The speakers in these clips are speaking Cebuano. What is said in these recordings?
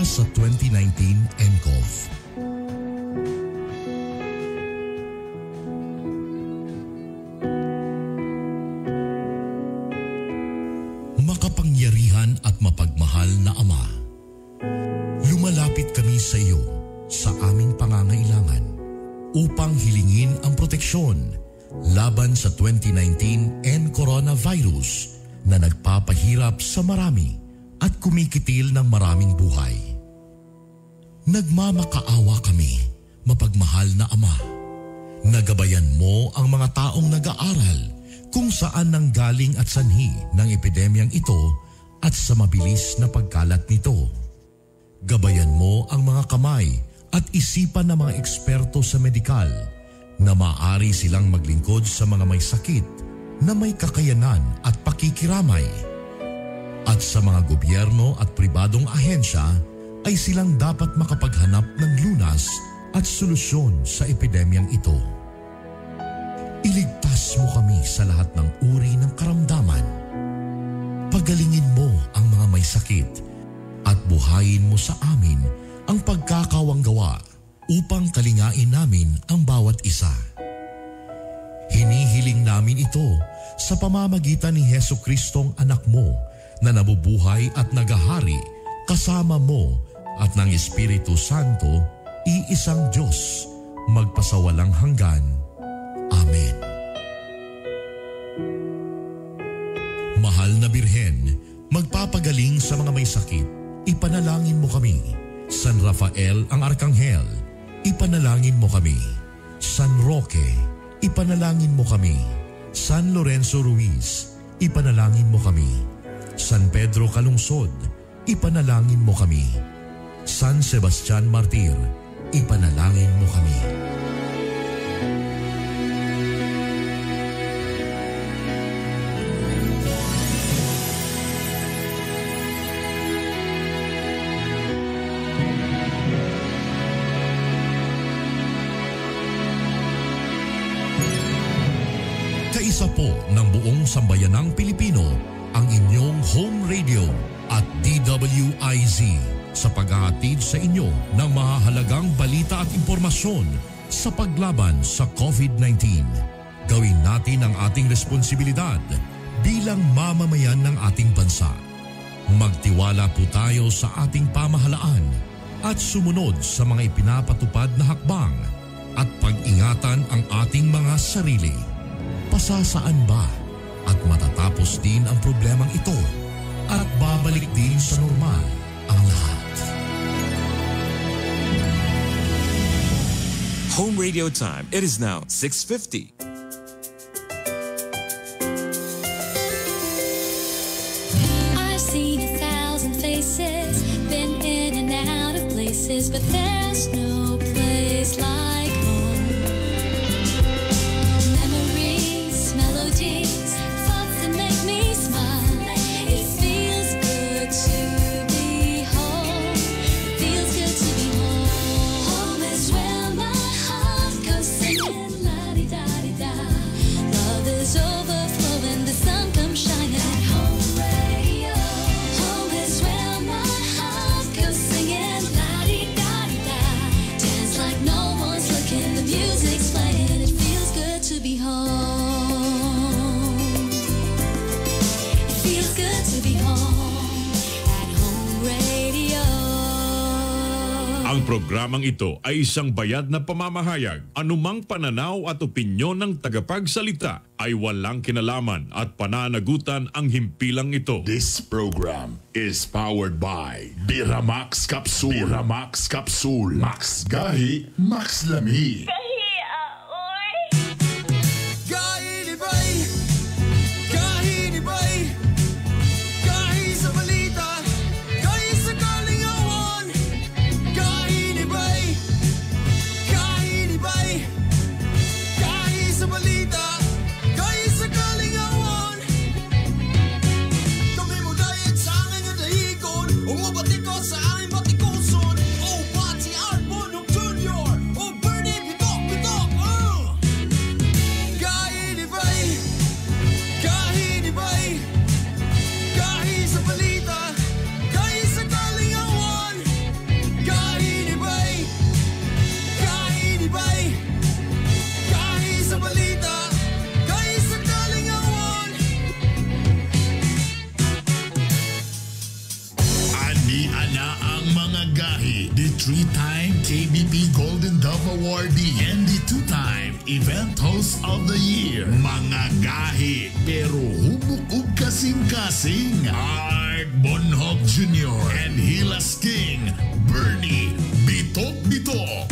sa 2019 nCoV. Makapangyarihan at mapagmahal na Ama, lumalapit kami sa iyo sa aming pangangailangan upang hilingin ang proteksyon laban sa 2019 N-Coronavirus na nagpapahirap sa marami at kumikitil ng maraming buhay. Nagmamakaawa kami, mapagmahal na Ama. Nagabayan mo ang mga taong nag-aaral kung saan nanggaling at sanhi ng epidemyang ito at sa mabilis na pagkalat nito. Gabayan mo ang mga kamay at isipan ng mga eksperto sa medikal na maaari silang maglingkod sa mga may sakit na may kakayanan at pakikiramay. At sa mga gobyerno at pribadong ahensya ay silang dapat makapaghanap ng lunas at solusyon sa epidemyang ito. Iligtas mo kami sa lahat ng uri ng karamdaman. Pagalingin mo ang mga may sakit at buhayin mo sa amin ang pagkakawanggawa upang kalingain namin ang bawat isa. Hinihiling namin ito sa pamamagitan ni Heso Kristong anak mo na nabubuhay at nagahari kasama mo at ng Espiritu Santo, iisang Diyos, magpasawalang hanggan. Amen. Mahal na Birhen, magpapagaling sa mga may sakit, ipanalangin mo kami. San Rafael ang Arkanghel, ipanalangin mo kami. San Roque, ipanalangin mo kami. San Lorenzo Ruiz, ipanalangin mo kami. San Pedro Calungsod, ipanalangin mo kami. San Sebastian Martir, ipanalangin mo kami. Kaisa po ng buong sambayanang Pilipino ang inyong home radio at DWIZ sa paghahatid sa inyo ng mahahalagang balita at impormasyon sa paglaban sa COVID-19. Gawin natin ang ating responsibilidad bilang mamamayan ng ating bansa. Magtiwala po tayo sa ating pamahalaan at sumunod sa mga ipinapatupad na hakbang at pag-ingatan ang ating mga sarili. Pasasaan ba at matatapos din ang problemang ito at babalik din sa normal ang lahat. Home radio time. It is now 6:50. I've seen 1,000 faces, been in and out of places, but there's no place like home. Memories, melodies, thoughts that make me smile. It feels good to be home. It feels good to be home. Home is where my heart goes singing la-di-da-di-da. Love is overflowing, the sun comes shining at home radio. Home is where my heart goes singing la-di-da-di-da. Dance like no one's looking, the music's playing. It feels good to be home. It feels good to be home at home radio. Ang programang ito ay isang bayad na pamamahayag. Anumang pananaw at opinyon ng tagapagsalita ay walang kinalaman at pananagutan ang himpilang ito. This program is powered by Biramax Capsule. Biramax Capsule. Max Gahi, Max Lami. Gahi ni Bay, gahi ni Bay, gahi sa balita, gahi sa kalingawan. Gahi ni Bay, gahi ni Bay, gahi sa balita, gahi sa kalingawan. Kami mo dayat sa angin nga dahigon, umubatikot sa aming batikuson. O Pati Art Bonok Jr., o Bernie Bito. three-time KBP Golden Dove Awardee and the two-time Event Host of the Year. Mga gahi, pero hubok ug kasing-kasing. Art Bonhoc Jr. and Hilas King, Bernie Bitok Bitok.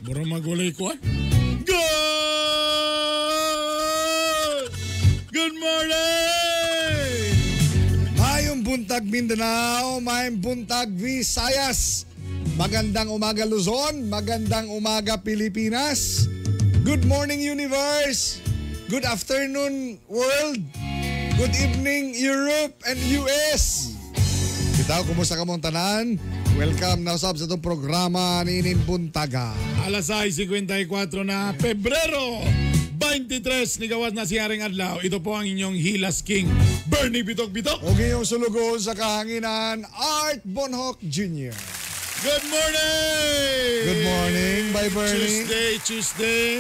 Mura magulay ko ah. Good! Good morning! Mayong buntag Mindanao, mayong buntag Visayas. Magandang umaga Luzon, magandang umaga Pilipinas. Good morning universe. Good afternoon world. Good evening Europe and US. Bitaw, kumusta ka mong tanan? Welcome na usab sa itong programa ni Ining Buntaga. Alas 6:54 na Pebrero 23 ni gawas na si Haring Adlaw. Ito po ang inyong Hilas King, Bernie Bitok Bitok. O iyong sulugoon sa kahanginan, Art Bonhoc Jr. Good morning! Good morning, bye Bernie. Tuesday, Tuesday.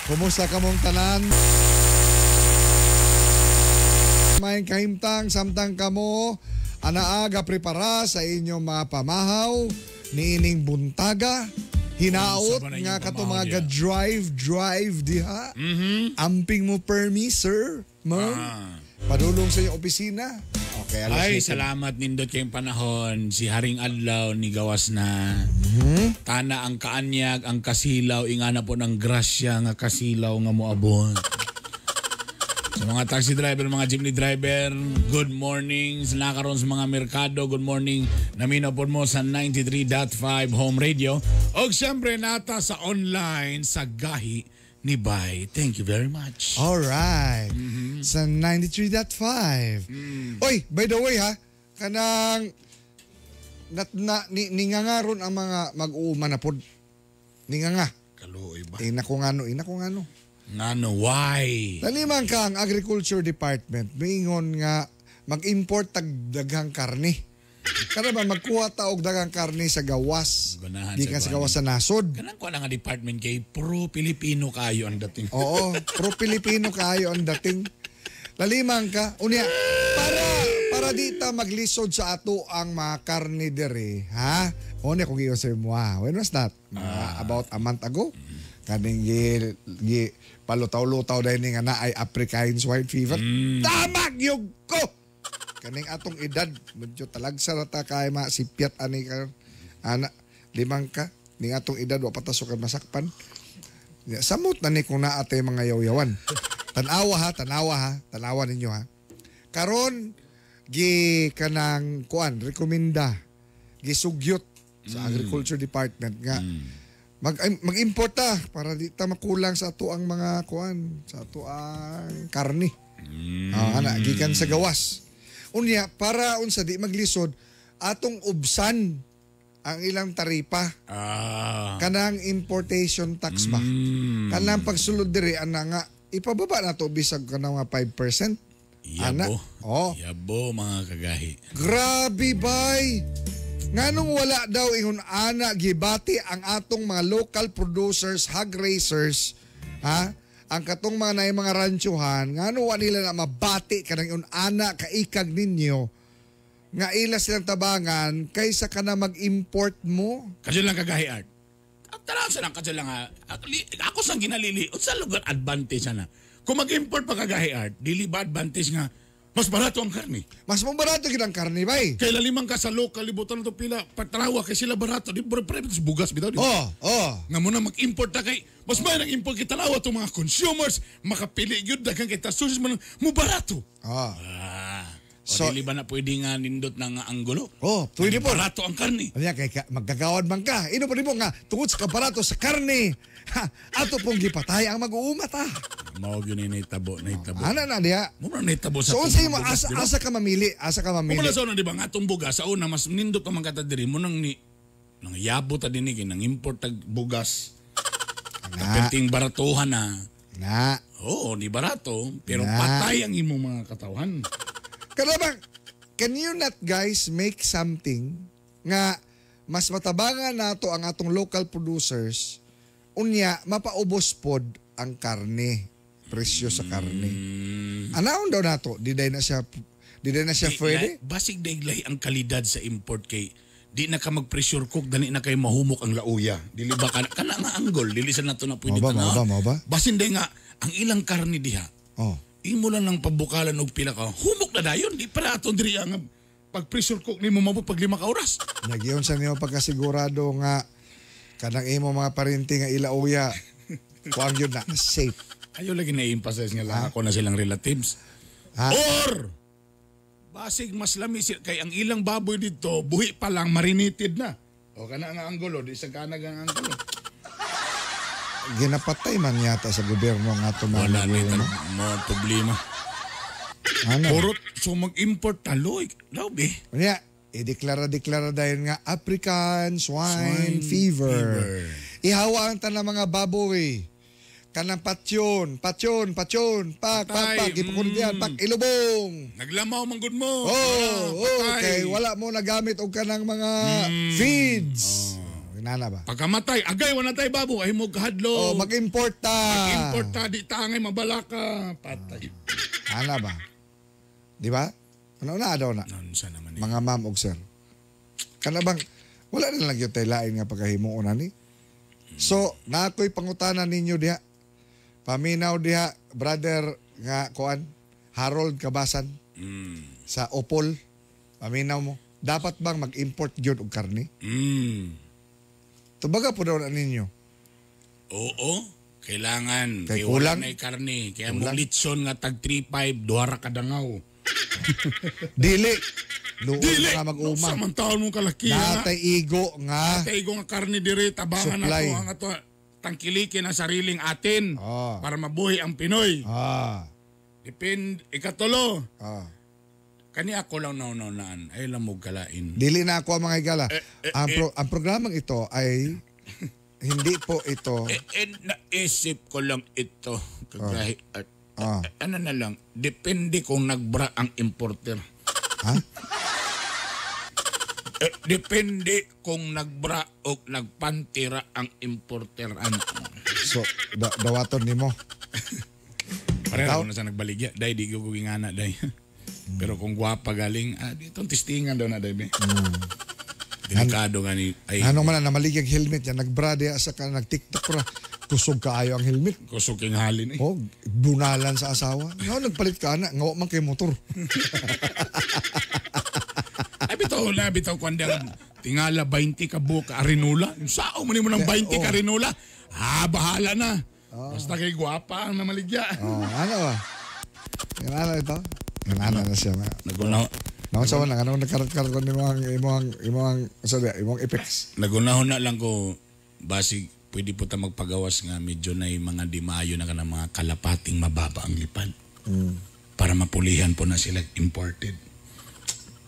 Kumusta ka mong tanan? May kahimtang samtang kamo anaaga prepara sa inyong mga pamahaw niining buntaga hinaot Unsa ba na nga inyong kato pamahaw mga diha? ga-drive drive diha. Amping mo permi sir, ma'am. Padulong sa inyong opisina. Okay, alas Ay, 7. salamat nindot kayong panahon. Si Haring Adlaw ni gawas na. Tana ang kaanyag, ang kasilaw, ingana po ng grasya nga kasilaw nga moabot. Sa mga taxi driver, mga jeepney driver, good morning. Sa nakaroon sa mga merkado, good morning. Namino po mo sa 93.5 Home Radio. O siyempre, nata sa online sa Gahi ni Bay. Thank you very much. Alright. Sa 93.5. Oy, by the way ha, kanang nat, na, ni, ningangaron ang mga mag-uuma na pod. Ninganga. Kaluoy ba? Ina ko ngano, ina ko ngano. Ngano, why? Taliman ka ang Agriculture Department, miingon nga mag-import tag daghang karne. Kada ba magkuha ta og daghang karne sa gawas? Ganahan Gikan sa sa gawas sa nasod. Kanang ko nga department kay pro-Pilipino kayo ang dating. Oo, pro-Pilipino kaayo ang dating. Lalimang ka. Unya, para di ta maglisod sa ato ang mga karne dere, ha? Unya kung giyon sa mo, ha? When was that? Mga about a month ago? Kaning gi palutaw-lutaw dahil ni nga na ay African swine fever. Tama gyud ko! Kaning atong edad, medyo talagsa na ta kay masipyat ani ka. Ana, limang ka. Ning atong edad, wa pa ta sukad masakpan. Ya, samot na ni kung naatay mga yaw-yawan. Tanawa ha, tanawa ha, tanawa ninyo ha. Karon gi kanang kuan rekomenda gisugyot sa Agriculture Department nga mag-import ta para di ta makulang sa ato ang mga kuan, sa ato ang karne. Ah, ana gikan sa gawas. Unya para unsa di maglisod atong ubsan ang ilang taripa kanang importation tax ba. Kanang pagsulod diri ana nga ipababa na to bisag kanang mga 5%. Ana. Yabo. Oh. Yabo mga kagahi. Grabe bay. Nganong wala daw ingon ana gibati ang atong mga local producers, hog raisers, ha? Ang katong mga naay mga ranchuhan, ngano wa nila na mabati kanang ingon ana kaikag ninyo nga ila silang tabangan kaysa kana mag-import mo. Kadyo lang kagahi art. Tanaw sa lang kadyo lang ha. Ako sang ginalili. Unsa lugar advantage ana? Kung mag-import pa kagahi art, dili ba advantage nga mas barato ang karne? Mas mabarato gid ang karne bay. Kay laliman ka sa local libutan to pila patarawa kay sila barato di ba pre bugas bitaw di ba? Oh, oh. Nga mo na mag-import ta kay mas may nang import kay tanawa to mga consumers makapili gyud daghan kay tasus man mo barato. Ah. Ah. So- So, dili ba na pwede nga nindot na nga anggulo? Oh, pwede po. Barato ang karne. Ano yan, kay ka, magkagawad man ka. Ino pa mo nga, tungod sa kabarato sa karne, ha, ato pong gipatay ang mag-uumat ha. Mao gyud ni naitabo, naitabo. Ana na diha. Mo na naitabo sa So atong unsay mo bugas, asa, di ba? asa ka mamili, asa ka mamili. Muna sa una, di ba, nga atong bugas, sa una, mas nindot ang mga diri mo nang ni, nang yabo ta din ni, nang import tag bugas. Na, Perting baratuhan na. na. Oo, di barato, pero Na. patay ang imong mga katawhan. Kada bang, can you not guys make something nga mas matabangan nato ang atong local producers unya mapaubos pod ang karne. presyo sa karne. Anaon daw nato, di day na siya pwede. Basig daiglahi ang kalidad sa import kay di na ka mag-pressure cook, dali na kay mahumok ang lauya. Dili ba kana nga anggol, dili sa nato na pwede Mao ba, mao ba? Basin day nga ang ilang karne diha. Oh. Imo lang ng pabukalan og pila ka. Humok na dayon, di para aton diri ang pag-pressure cook nimo mabo pag 5 ka oras. Nagyon sa nimo pagkasigurado nga kanang imo mga parinti nga ilauya kuang yun na safe. Ayo lagi na-emphasize nga lang ako na silang relatives. Ha? Or basig mas lami kay ang ilang baboy dito buhi pa lang marinated na. O kana nga anggulo, di sa kanag ang anggulo. Ginapatay man yata sa gobyerno nga ato mga Wala na magulang, no? mga problema. Ano? Purot, so mag-import taloy. Daw be. Unya, ideklara-deklara dayon nga African Swine, Swine Fever. Fever. Ihawa ang tanang mga baboy. Kanang patyon, patyon, patyon, pak, pak, Patay, pak, ipakundian, pak, ilubong. Naglamaw man gud mo. Oh, Ah, patay. okay. Wala mo nagamit og kanang mga feeds. Oh. Inana ba? Pagkamatay, agay wala tay babo ay mo kahadlo. Oh, mag-import ta. Mag-import ta di tangay mabalaka. Patay. Ana ba? Di ba? Ano na daw na? Nansa naman eh. Mga ma'am og sir. Kana bang wala na lang gyud tay lain nga pagkahimuon ani. So, na ako'y pangutana ninyo diha. Paminaw diha, brother nga kuan, Harold Cabasan sa Opol. Paminaw mo. Dapat bang mag-import gyud og karne? Tubaga po daw na ninyo. Oo, kailangan. Kay Kay wala kulang. na'y karne. Kaya mong litson nga tag 3.5, duha ra ka dangaw. Dili. Luol Dili! nga mag-uma. Sa man taon mong kalaki. ha? Natay igo nga. Natay igo nga karne dire, tabangan na Supply. to ang ato. Tangkilikin ang sariling atin Ah. para mabuhi ang Pinoy. Ah. Depend, ikatulo. Ah. Kani ako lang naunaan. Ay lang mo kalain. Dili na ako ang mga higala. Ang programang ito ay hindi po ito. Naisip ko lang ito. Kagahi, at, Ah. ano na lang, depende kung nagbra ang importer. Ha? Depende kung nagbra o nagpantira ang importer. Ano? So, dawaton nimo. Pareho ako na sa nagbaligya. Day, di ko gingana, day. Pero kung gwapa galing, ditong testingan daw na, day. be. Delikado nga ni... Ay, Ano man na namaligag helmet yan, nagbra diya sa ka, nag-TikTok ra. Kusog kaayo ang helmet. Kusog king halin eh. Oh, bunalan sa asawa. Nga, nagpalit ka na, ngawa man kay motor. Ay, bitaw na, bitaw kwanda. Tingala, 20 ka buka, arinula. Yung sao mo nimo ng 20 Oh. ka arinula. Ah, bahala na. Basta kay gwapa ang namaligya. Oh, ano ba? Yan ano ito? Yan ano na siya. Nagunaw. Naon sa man, ano nagkarat-karat ko imong, sorry, imong effects. Nagunahon na lang ko, basig, pwede po ta magpagawas nga medyo na yung mga di maayo na ka ng mga kalapating mababa ang lipad. Para mapulihan po na sila imported.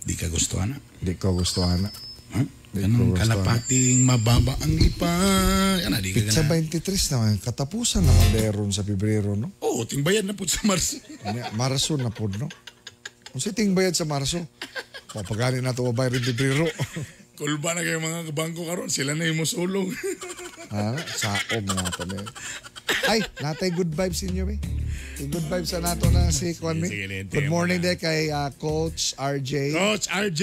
Di ka gusto, ana? Di ko gusto, ana. Ha? Di ko Ganun, gusto, kalapating mababa ang lipad. Ana, di ka Sa gana. 23 naman, katapusan naman meron sa Pebrero, no? Oo, tingbayan na po sa Marso. Nya, Marso na po, no? Kung sa ting bayad sa Marso, papagani na ito mabay rin Pebrero. Kulba na kayo mga bangko karon, sila na yung musulong. Ah, saom nga ito. Eh. Ay, natay good vibes inyo, eh. Good vibes sa nato na si Kwan, Sige, sige, Good morning de kay Coach RJ. Coach RJ!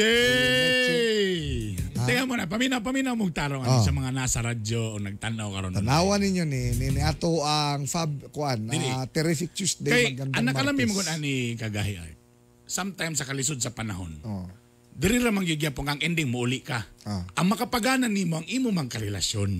Tingnan mo na, paminaw mong tarong ano, Ah. sa mga nasa radyo o nagtanaw karon. Tanawan ninyo ni ato ang Fab Kwan, Dili. Terrific Tuesday, Kay magandang anak alam Martes. mo kung ani kagahi ay. Sometimes sa kalisod sa panahon. Oh. Diri ra man gyud ang ending mouli ka. Ah. Ang makapagana nimo ang imo mang karelasyon.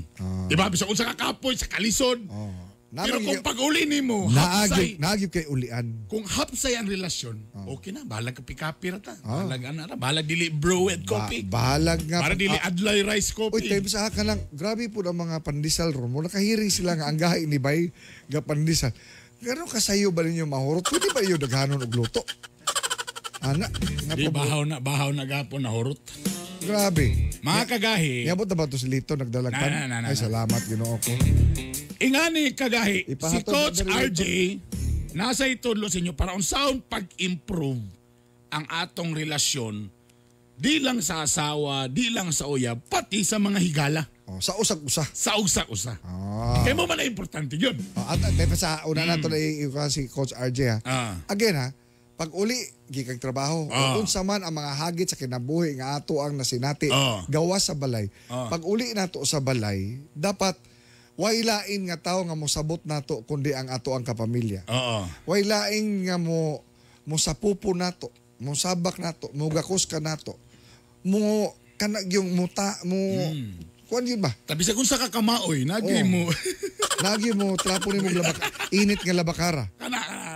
Di ba? Bisag unsa ka kapoy sa kalisod. Oh. Pero kung pag-uli nimo, hapsay, Naagyo kay ulian. kung hapsay ang relasyon, okay na, bahalag ka pikapira ta. Bahalag ana ra, bahalag dili bro and coffee. Bahalag nga. Para dili adlay rice Uy, coffee. tayo sa ka lang. Grabe po ang mga pandesal ron. Mula kahiri sila nga ang gahi ni Bay ga pandesal. Gano'n kasayo ba ninyo mahurot? Pwede ba iyo daghanon og luto? Ana, nga Di po, bahaw na gapon na hurot. Grabe. Mga kagahi, Niabot na ba ito si Lito nagdalagpan? Na, na, na, na, Ay, na. salamat, Ginoo ko. Ingani kagahi, si Ipahatod Coach na dali RJ nasa itudlo sa inyo para unsaon pag-improve ang atong relasyon di lang sa asawa, di lang sa uyab, pati sa mga higala. Oh, sa usag-usa. Sa usag-usa. Ah. Kaya mo man na importante yun. Oh, at pa sa una na to na si Coach RJ ha. Again ha, pag uli gikag trabaho, o unsa man ang mga hagit sa kinabuhi nga ato ang nasinati, gawas sa balay. Pag uli nato sa balay, dapat way lain nga tawo nga mosabot nato kundi ang ato ang kapamilya. Way lain nga mo mosapupo nato, mosabak nato, mogakos ka nato. Mo kanag yung muta mo kuan yun ba? Tabi sa kung sa kakamaoy, nagi mo. Nagi mo, trapo ni mo labak, init nga labakara.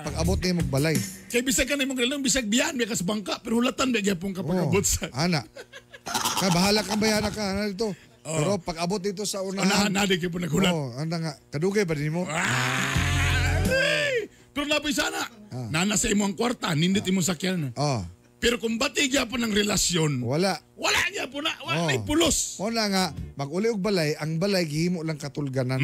Pag abot ni mo balay. Kay bisag ka na imong relong, bisag biyan, may kas bangka, pero hulatan, may gyapon ka pag abot sa. Ana. Ka, bahala kang bayana ka, ana dito. Pero pag abot dito sa unahan. Unahan na, di kayo naghulat. Oo, ana nga. Kadugay ba din mo? Pero labi sana, nana sa imong kwarta, nindit imong sakyan. Pero kung bati gyapon ang relasyon, wala. Wala gyapon na, wala na pulos. Wala nga, mag-uli og balay, ang balay gihimo lang katulganan.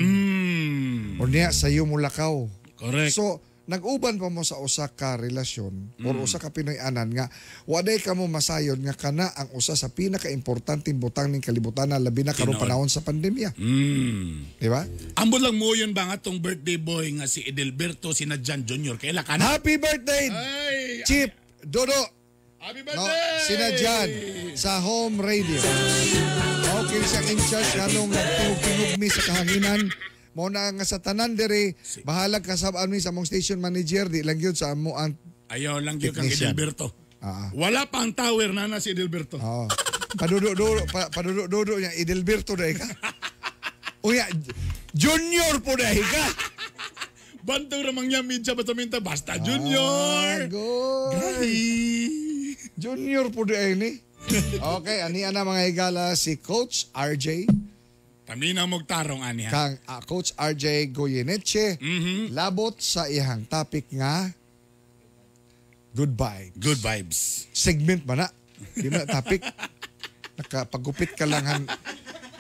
O niya, sayo mo lakaw. Correct. So, nag-uban pa mo sa usa ka relasyon or usa ka Pinoy-anan nga waday ka mo masayon nga kana ang usa sa pinakaimportanteng butang ning kalibutan na labi na karong panahon sa pandemya. Di ba? Ambot lang mo yun ba nga tong birthday boy nga si Edelberto Sinadjan Jr. Kaila ka na? Happy birthday! Ay, Chip Dodo! Happy No, birthday! Sinadjan sa home radio. Okay siya in charge nganong nagtingog-tingog mi sa kahanginan. Mao na nga sa tanan diri, bahalag kasab-an mi sa among station manager di lang gyud sa amo ang Ayaw lang gyud kang technician. Edelberto. Wala pa ang tower na na si Edelberto. Oo. Padudo-dudo padudo-dudo niya Edelberto dai ka. Uya, junior po dai ka. Bantog ramang niya media basta minta basta junior. Grabe. Junior po dai ni. Okay, ani ana mga higala si Coach RJ. Paminaw mog tarong ani ha. Kang Coach RJ Goyeneche labot sa iyang topic nga good vibes. Good vibes. Segment ba na? Di ba na topic? Nakapagupit ka lang han.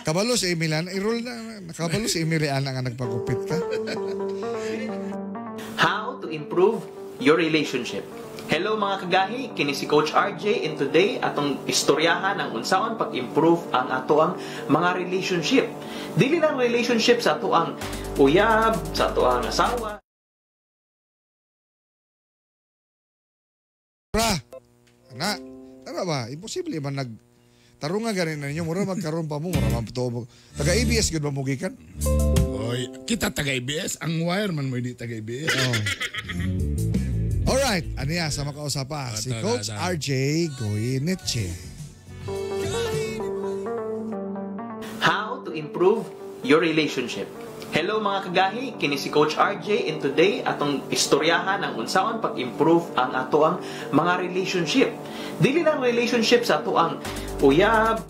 Kabalo si Emilan, i-roll na. Nakabalo si Emiliana nga nagpagupit ka. How to improve your relationship. Hello mga kagahi, kini si Coach RJ and today atong istoryahan ang unsaon pag-improve ang atoang mga relationship. Dili lang relationship sa atoang uyab, sa atoang asawa. Ra. Ana, tara ba? Imposible man nag tarunga ganin na ninyo mura magkaroon pa mo mura man to. Taga ABS gud ba mo gikan? Oy, kita taga ABS, ang wire man mo hindi taga ABS. Oh. Alright, aniya sa makausapa si Coach RJ Goyeneche. How to improve your relationship. Hello mga kagahi, kini si Coach RJ and today atong istoryahan ang unsaon pag-improve ang atoang mga relationship. Dili lang relationship sa atoang uyab,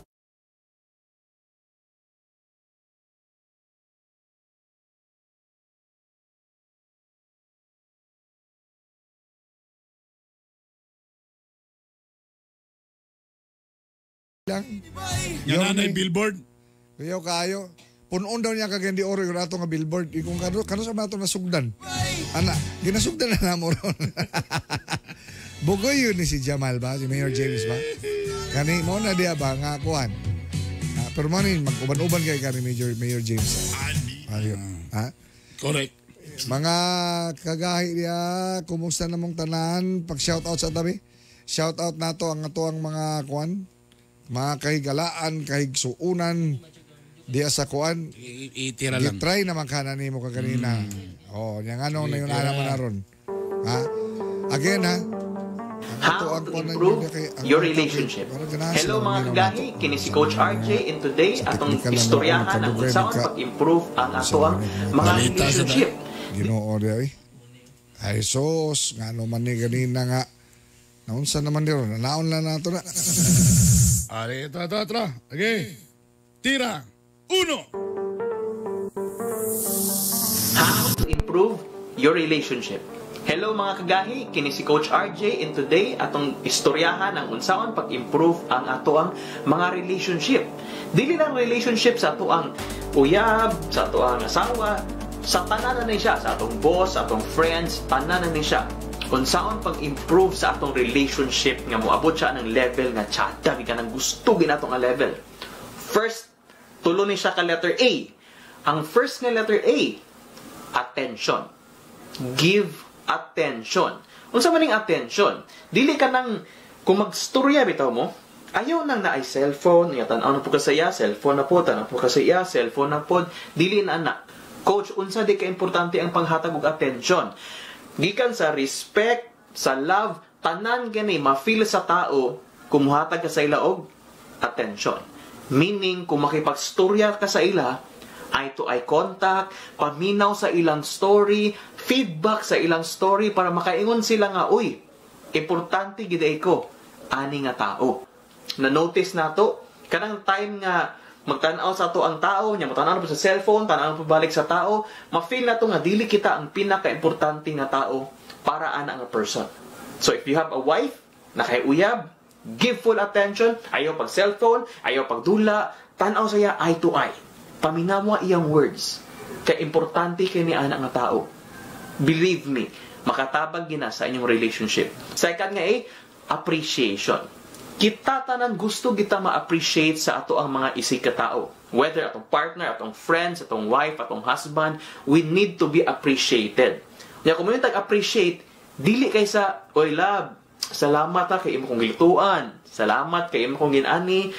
Lang. Yan na billboard. Kuyaw kaayo. Punon daw niya kagandi oro yung ato nga billboard. Ikong kano, kano sa mga ato nasugdan. Ana, ginasugdan na namo ron. Bugoy yun ni si Jamal ba? Si Mayor James ba? Kani mo na diya ba nga kuan. Pero mo ni mag-uban-uban kay kani Mayor James. Ayun. Ha? Correct. Mga kagahi diya, kumusta namong tanan? Pag shout out sa tabi. Shout out nato ang ato ang mga kuan, mga kahigalaan, kahigsuunan diya sa kuan. Itira lang. Gitry naman ka na nimo kaganina. Oh, nya ngano na yun ana man aron. Ha? Again ha. How to improve your relationship. Hello mga kagahi, kini si Coach RJ and today atong istoryahan ang unsaon pag-improve ang atoang mga relationship. Ginoo diya eh. Ay sos, ngano man ni ganina nga. Naunsa naman di ron, naon lang nato na. Are, ito, ito, ito. Okay. Tira. Uno. How to improve your relationship. Hello mga kagahi, kini si Coach RJ and today atong istoryahan ang unsaon pag-improve ang atoang mga relationship. Dili lang relationship sa atoang uyab, sa atoang asawa, sa tanan na ni siya, sa atong boss, sa atong friends, tanan na ni siya. Unsaon pag-improve sa atong relationship nga moabot siya ng level nga tsada ka nang gusto ginato nga level. First, Tulo ni siya ka letter A. Ang first nga letter A, attention. Give attention. Unsa man ning attention? Dili ka nang kung magstorya bitaw mo, ayaw nang naay cellphone, nya tan-aw na po ka sa iya, cellphone na po, tan-aw po ka sa iya, cellphone na po, dili na ana. Coach, unsa di ka importante ang panghatag og attention? Gikan sa respect, sa love, tanan gani ma-feel sa tao kung muhatag ka sa ila og attention. Meaning, kung makipagstorya ka sa ila, eye to eye contact, paminaw sa ilang story, feedback sa ilang story para makaingon sila nga, uy, importante gid ko ani nga tao. Na-notice nato kanang time nga magtan-aw sa ato ang tao, nya mo-tan-aw na po sa cellphone, tan-aw na po balik sa tao, ma-feel nato nga dili kita ang pinaka-importante nga tao para ana nga person. So if you have a wife na kay uyab, give full attention, ayaw pag cellphone, ayaw pagdula, tan-aw saya eye to eye. Paminawa iyang words. Kay importante kay ni ana nga tao. Believe me, makatabang gina sa inyong relationship. Second nga eh, appreciation. Kita tanan gusto kita ma-appreciate sa ato ang mga isig ka tao. Whether atong partner, atong friends, atong wife, atong husband, we need to be appreciated. Nya kung mo tag-appreciate, dili kaysa, oy love, salamat ha kay imo kong gilutuan, salamat kay imo kong ginani.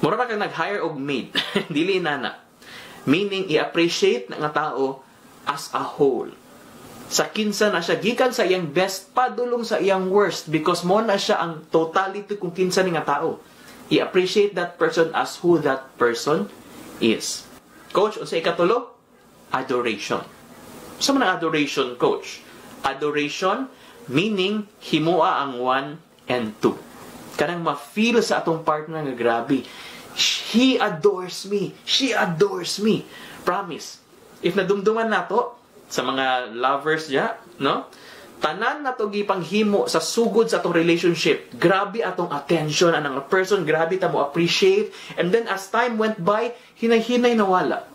Mura ra kang nag-hire og maid. Dili na na. Meaning, i-appreciate na nga tao as a whole. Sa kinsa na siya, gikan sa iyang best, padulong sa iyang worst, because mo na siya ang totality kung kinsa ni nga tao. I-appreciate that person as who that person is. Coach, unsa ikatulo? Adoration. Sa man ang adoration, coach? Adoration, meaning, himua ang 1 and 2. Kanang ma-feel sa atong partner nga grabe. He adores me. She adores me. Promise. If nadumduman nato sa mga lovers niya, no? Tanan nato gipanghimo sa sugod sa atong relationship. Grabe atong attention anang person, grabe ta mo appreciate. And then as time went by, hinay-hinay nawala.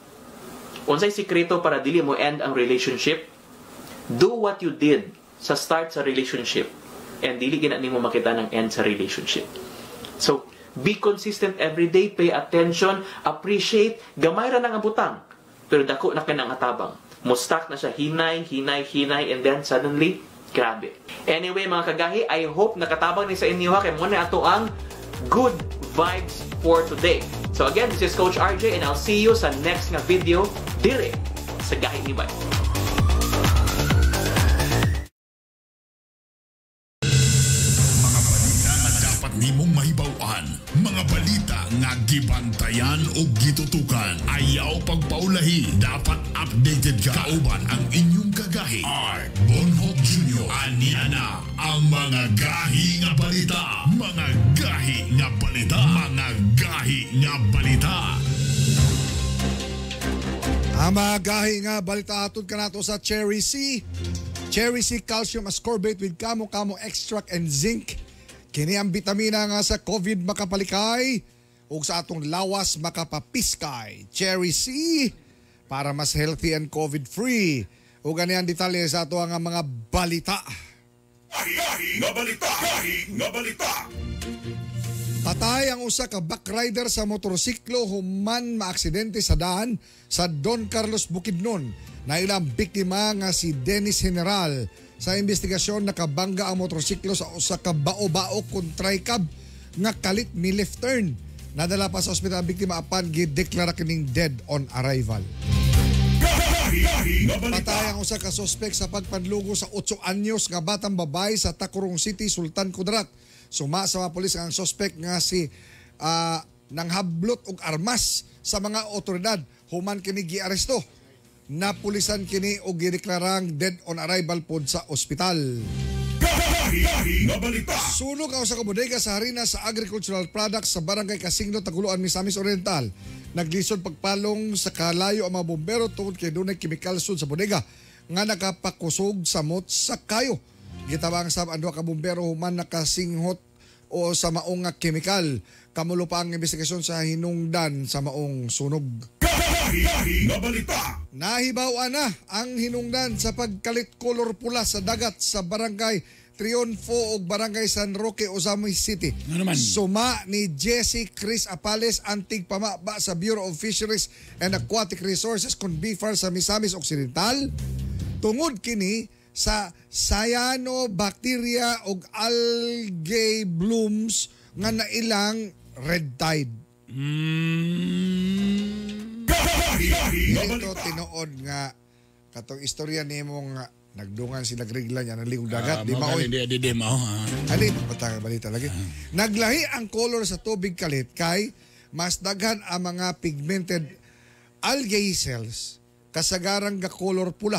Unsay sikreto para dili mo end ang relationship? Do what you did sa start sa relationship and dili gina nimo makita ng end sa relationship. So, be consistent every day, pay attention, appreciate, gamay ra nang butang, pero dako na kay nang atabang. Mustak na siya, hinay, hinay, hinay, and then suddenly, grabe. Anyway, mga kagahi, I hope nakatabang ni sa inyo ha, kay mo na ato ang good vibes for today. So again, this is Coach RJ and I'll see you sa next nga video dire sa Gahi ni Bay. Mga balita nga dapat nimong mahibaw-an, mga balita nga gibantayan o gitutukan. Ayaw pagpaulahi, dapat updated ka. Kauban ang inyong kagahi. R. Bonhoc Jr. Ania na ang mga gahi nga balita. Mga gahi nga balita. Mga gahi nga balita. Ang mga gahi nga balita atod kanato sa Cherry C. Cherry C Calcium Ascorbate with Kamo-Kamo Extract and Zinc. Kini ang bitamina nga sa COVID makapalikay ug sa atong lawas makapapiskay. Cherry C para mas healthy and COVID-free. Ug ani ang detalye sa ato ang mga balita. Gahi nga balita. Gahi nga balita. Patay ang usa ka backrider sa motorsiklo human maaksidente sa daan sa Don Carlos Bukidnon. Nailang biktima nga si Dennis General. Sa investigasyon nakabangga ang motorsiklo sa usa ka bao-bao kon tricab nga kalit ni left turn. Nadala pa sa ospital ang biktima apan gideklara kining dead on arrival. Gahi nga balita. Patay ang usa ka suspek sa pagpanlugo sa 8 anyos nga batang babae sa Tacurong City, Sultan Kudarat. Suma sa mga pulis ang suspek nga si nanghablot og armas sa mga otoridad human kini giaresto. Napulisan kini og gideklarang dead on arrival pod sa ospital. Gahi nga balita. Sunog ang usa ka bodega sa harina sa agricultural products sa Barangay Casigno, Taguluan, Misamis Oriental. Naglisod pagpalong sa kalayo ang mga bombero tungod kay dunay chemical sud sa bodega nga nakapakusog samot sa kayo. Gitabang sab ang duha ka bombero human nakasinghot o sa maong nga chemical. Kamulo pa ang investigasyon sa hinungdan sa maong sunog. Gahi nga balita. Nahibaw na ang hinungdan sa pagkalit kolor pula sa dagat sa barangay Triunfo ug Barangay San Roque, Ozamiz City. Ano naman? Suma ni Jesse Chris Apales ang tigpamaba sa Bureau of Fisheries and Aquatic Resources kun BFAR sa Misamis Occidental. Tungod kini sa cyanobacteria ug algae blooms nga nailang red tide. Dito tinuod nga katong istorya nimo nga nagdungan sila regla niya naligog dagat, di mao maoy. gani, Di, di, di, mao. Ha? Ali, bata balita lagi. Naglahi ang color sa tubig kalit kay mas daghan ang mga pigmented algae cells kasagarang ga color pula,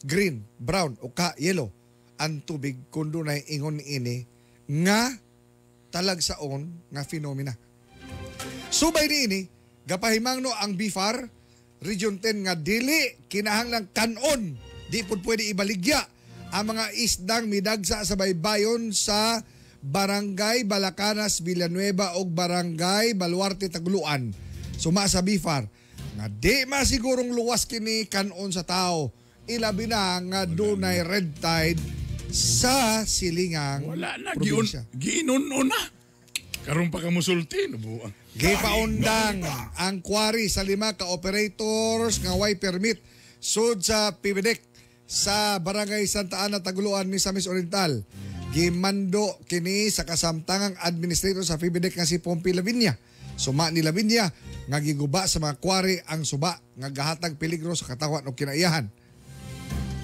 green, brown o ka yellow ang tubig kun dunay ingon ini nga talagsaon nga phenomena. Subay niini, gapahimangno ang BFAR Region 10 nga dili kinahanglang kanon, di pud pwede ibaligya ang mga isdang midagsa sa baybayon sa Barangay Balacanas, Villanueva ug Barangay Baluarte, Taguluan. Suma sa BFAR nga di masigurong luwas kini kanon sa tao. Ilabi na nga dunay red tide sa silingang Wala na, giun, probinsya. giinuno na. Karon pa ka musulti, nabuang. Gipaundang ang quarry sa 5 ka operators nga way permit sud sa PBDEC sa Barangay Santa Ana, Taguluan, Misamis Oriental. Gimando kini sa kasamtangang administrator sa PBDEC nga si Pompey Lavinia. Suma ni Lavinia nga giguba sa mga quarry ang suba nga gahatag peligro sa katawan o kinaiyahan.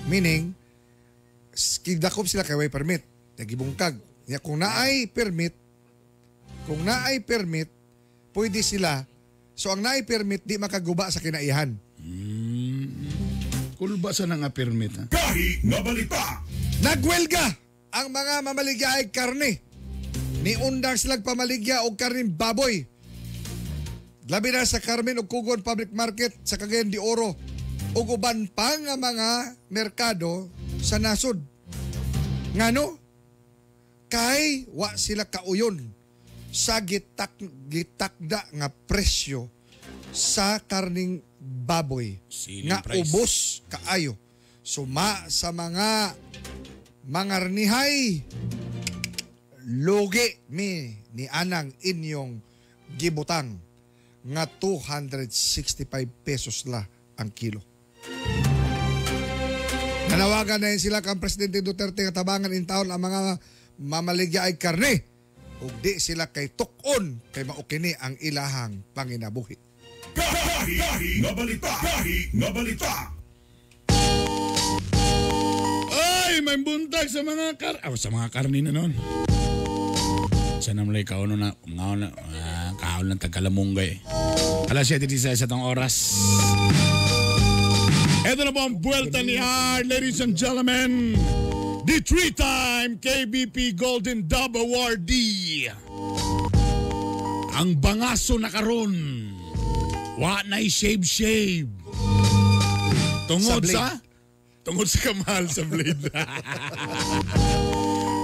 Meaning, kidakop sila kay way permit. Nagibungkag. Nya kung naay permit, pwede sila. So ang naay permit di makaguba sa kinaihan. Kulba sa nga permit ha. Gahi nga balita. Nagwelga ang mga mamaligya ay karne. Niundang silang pamaligya og karning baboy. Labi na sa Carmen ug Kugon Public Market sa Cagayan de Oro ug uban pa nga mga merkado sa nasod. Ngano? Kay wa sila kauyon sa gitakda nga presyo sa karning baboy Ceiling nga price. ubos kaayo. Suma sa mga mangarnihay lugi mi ni anang inyong gibutang nga 265 pesos la ang kilo. Nanawagan na yun sila kang Presidente Duterte nga tabangan in taon ang mga mamaligya ay karne ug di sila kay tukon kay maukini ang ilahang panginabuhi. Gahi nga balita. Gahi nga balita. Ay, may buntag sa mga sa mga karne na nun. Sa namlay kaon na, ngaon na, kaon ng tagkalamunggay. Alas 7:16 sa tong oras. Ito na po ang buwelta ni Art, ladies and gentlemen. The three-time KBP Golden Dove Awardee. Ang bangaso na karon. Wa na'y shave-shave. Tungod Sa blade. sa? Tungod sa kamahal sa blade.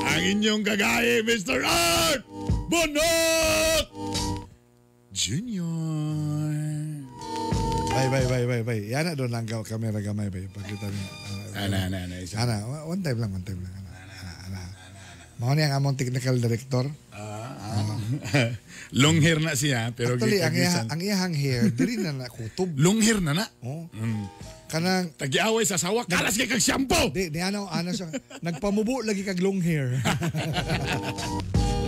Ang inyong kagaya, Mr. Art Bonot Junior. Bye, bye, bye, bye, bye. Yan na doon lang kamera gamay, bay. Pagkita niya. Ana, ana, ana. Isa. Ana, one time lang, one time lang. Ana, ana, ana. Mao niya ang among technical director. Long hair na siya, pero Actually, ang, iya, gisan. ang iyahang hair, diri na nakutob. Long hair na na. Oh. Kanang, Tagiaway sa sawa, kalas kay kag shampoo. di, di ano, ano siya, nagpamubo lagi kag long hair.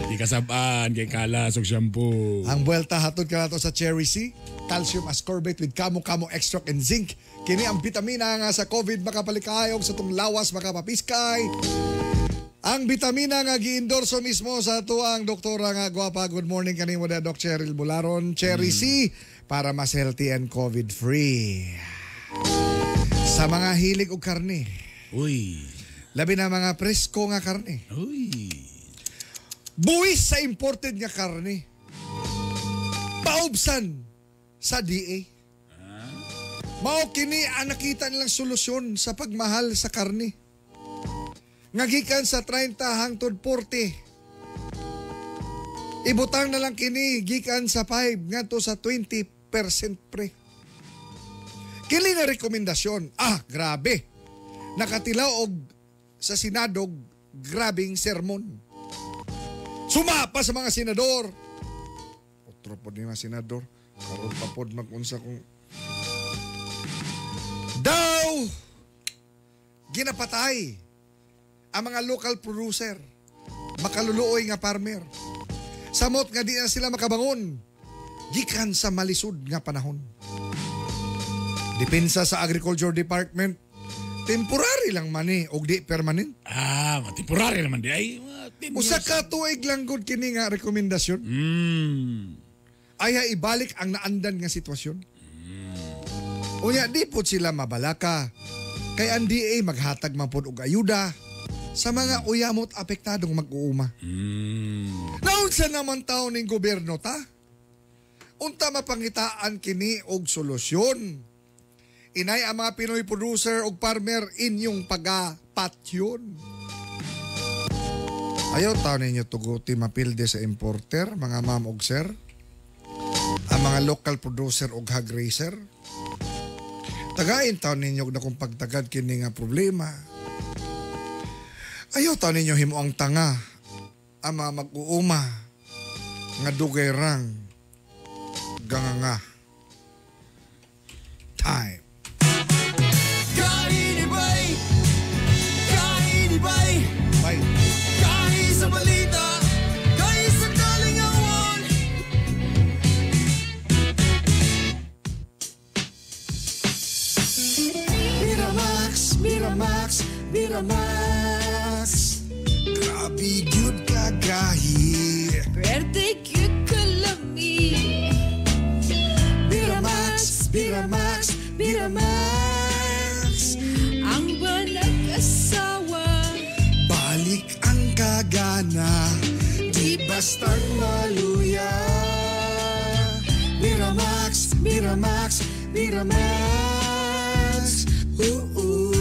Di kasabaan kay kalas og shampoo. Ang buwelta hatod ka nato sa Cherry C, calcium ascorbate with kamo-kamo extract and zinc. Kini ang bitamina nga sa COVID makapalikayog sa tong lawas makapapiskay. Ang bitamina nga giendorso mismo sa tuang doktora nga gwapa. Good morning kanimo da Doc Cheryl Bularon. Cherry C para mas healthy and COVID free. Sa mga hilig og karne, Uy. labi na mga presko nga karne. Uy. Buwis sa imported nga karne. Paubsan sa DA. Mao kini ang nakita nilang solusyon sa pagmahal sa karne. Nga gikan sa 30 hangtod 40. Ibutang na lang kini gikan sa 5 ngadto sa 20% pre. Kini nga rekomendasyon, grabe. Nakatilaw og sa Senado grabing sermon. Sumapa sa mga senador. Otro pod ni mga senador. Karon pa pod magunsa kung daw ginapatay ang mga local producer, makaluluoy nga farmer. Samot nga di na sila makabangon gikan sa malisod nga panahon. Depensa sa Agriculture Department, temporary lang man eh, og di permanent. Ah, temporary naman di ay. Usa ka tuig lang gud kini nga rekomendasyon. Ay ibalik ang naandan nga sitwasyon. Unya di pod sila mabalaka. Kay ang DA maghatag man pod og ayuda sa mga uyamot apektadong mag-uuma. Naunsa naman taon ning gobyerno ta? Unta mapangitaan kini og solusyon. Inay ang mga Pinoy producer og farmer inyong pagapatyon. Ayaw taon ninyo tuguti mapilde sa importer, mga ma'am og sir. Ang mga local producer og hog raiser. Tagain taon ninyo og nakong pagtagad kini nga problema. Ayaw taon ninyo himo ang tanga ang mga mag-uuma nga dugay rang ganganga. Time. Kahinibay, kahinibay, Bye. kahi sa balita, kahi sa kalingawan. Miramax, Miramax, Miramax. Grabe gyud kagahi. Pwerte gyud kalami. Miramax, Miramax, Miramax. Ang banag-asawa. Balik ang kagana, di bastang maluya. Miramax, Miramax, Miramax. Ooh, ooh.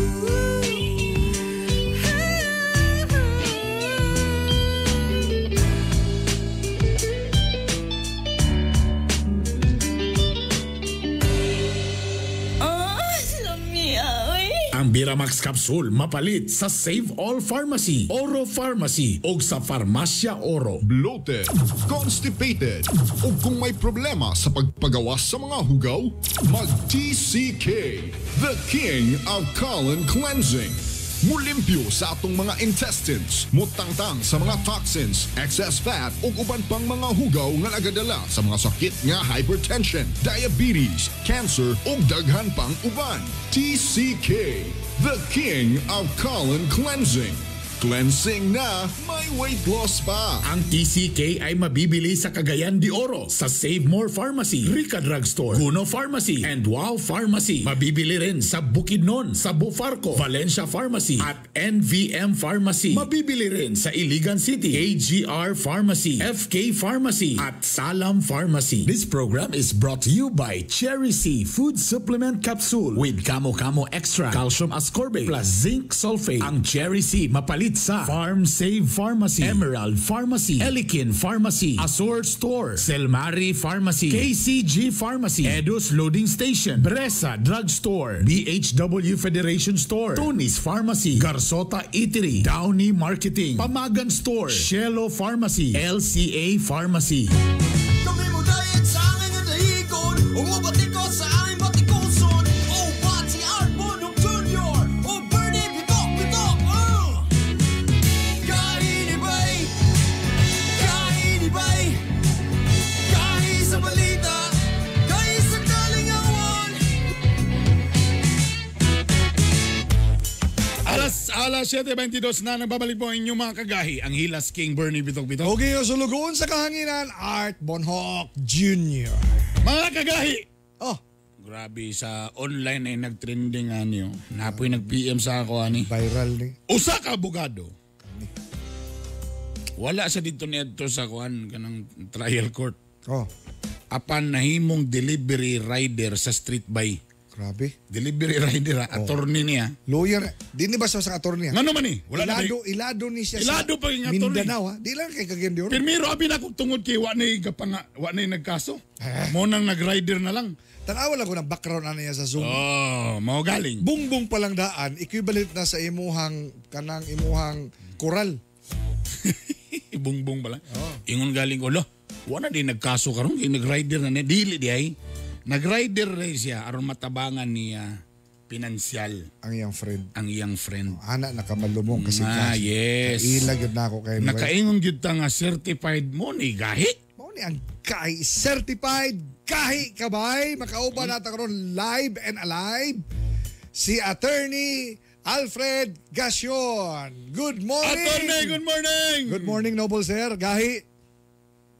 Oh, lamia, oy. Ang Biramax Capsule mapalit sa Save All Pharmacy, Oro Pharmacy o sa Farmacia Oro. Bloated, constipated, o kung may problema sa pagpagawas sa mga hugaw, mag-TCK, the king of colon cleansing. Mulimpyo sa atong mga intestines, mutangtang sa mga toxins, excess fat ug uban pang mga hugaw nga nagadala sa mga sakit nga hypertension, diabetes, cancer ug daghan pang uban. TCK, the king of colon cleansing. Cleansing na, may weight loss pa. Ang TCK ay mabibili sa Cagayan de Oro, sa Save More Pharmacy, Rica Drugstore, Guno Pharmacy, and Wow Pharmacy. Mabibili rin sa Bukidnon, sa Bufarco, Valencia Pharmacy, at NVM Pharmacy. Mabibili rin sa Iligan City, AGR Pharmacy, FK Pharmacy, at Salam Pharmacy. This program is brought to you by Cherry C Food Supplement Capsule with Kamo Kamo Extra, Calcium Ascorbate, plus Zinc Sulfate. Ang Cherry C mapalit sa Farm Save Pharmacy, Emerald Pharmacy, Elikin Pharmacy, Azure Store, Selmari Pharmacy, KCG Pharmacy, Edus Loading Station, Bresa Drug Store, BHW Federation Store, Tony's Pharmacy, Garsota Eatery, Downey Marketing, Pamagan Store, Shelo Pharmacy, LCA Pharmacy. Kami mo diet sa aming nadahigon, umubati ko sa aming batikuson. O Pati Art Bonong Jr., O Bernie Bitok Bitok, oh! Kahinibay, kahinibay, kahi sa balita, kahi sa kalingawan. Alas 7:22 na, nagbabalik po ang inyong mga kagahi, ang Hilas King Bernie Bitok Bitok. Okay, sulugoon sa kahanginan, Art Bonhoc Jr. Mga kagahi! Oh, Grabe, sa online ay nagtrending ani. Oh. Napoy nag-PM sa ako ani. viral ni. Usa ka abogado. Wala sa dito niadto sa kuan kanang trial court. Oh, Apan nahimong delivery rider sa street by. Grabe. Delivery rider, attorney niya. Lawyer. Di ni ba siya sa attorney? Ngano man eh? Wala na ilado, ilado ni siya Ilado sa pa yung attorney. Mindanao ha. Di lang kay Cagayan de Oro. Primero abi na kung tungod kay wa nay gapanga, wa nay nagkaso. Eh? Mo nang nag-rider na lang. Tanawa lang ko ng background ana niya sa Zoom. Oh, mao galing. Bungbong pa lang daan, equivalent na sa imuhang kanang imuhang koral. Bungbong pala. Ingon galing ko, lo, wala din nagkaso karon kay nag-rider na niya. Dili di ay. Nag-rider na siya aron matabangan niya pinansyal ang iyang friend. Ang iyang friend. Ana nakamalumong kasi Ah, yes. Ilag yun na ako kay Nakaingon gyud ta nga certified mo ni gahi. Mao ni ang gahi certified gahi kabay makauban nato karon live and alive si Attorney Alfred Gasyon. Good morning. Attorney, good morning. Good morning, noble sir. Gahi.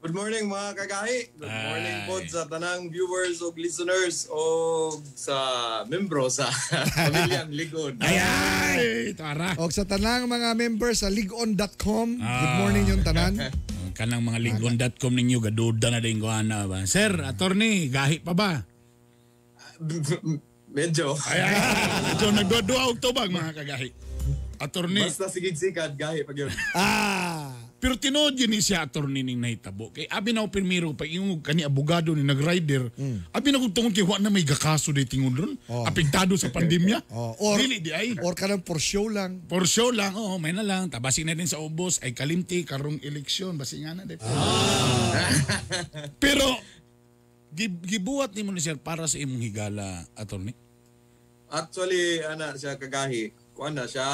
Good morning mga kagahi. Good morning po sa tanang viewers o listeners o sa membro sa Pamilyang Ligon. Ay, tara. Og sa tanang mga members sa ligon.com. Good morning yung tanan. Kanang mga ligon.com ninyo gaduda na din ko ana ba. Sir, attorney, gahi pa ba? Medyo. Ay, ay, medyo nagduwa og tubag mga kagahi. Attorney. Basta sigig-sikad, gahi pag yun. Ah. Pero tinuod yun ni siya attorney ning nahitabo. Kay abi na pirmiro pa yung kani abogado ni nagrider. Abi na kung tungod kay wa na may gakaso di tingon ron. Apektado sa pandemya. Oh, or, Dili di ay. Or kanang for show lang. For show lang, oo, may na lang. Tabasi na din sa ubos ay kalimti karong eleksyon basi nga na di. Pero gibuhat nimo ni sir para sa imong higala, attorney. Actually, ana siya kagahi. Kuan na siya.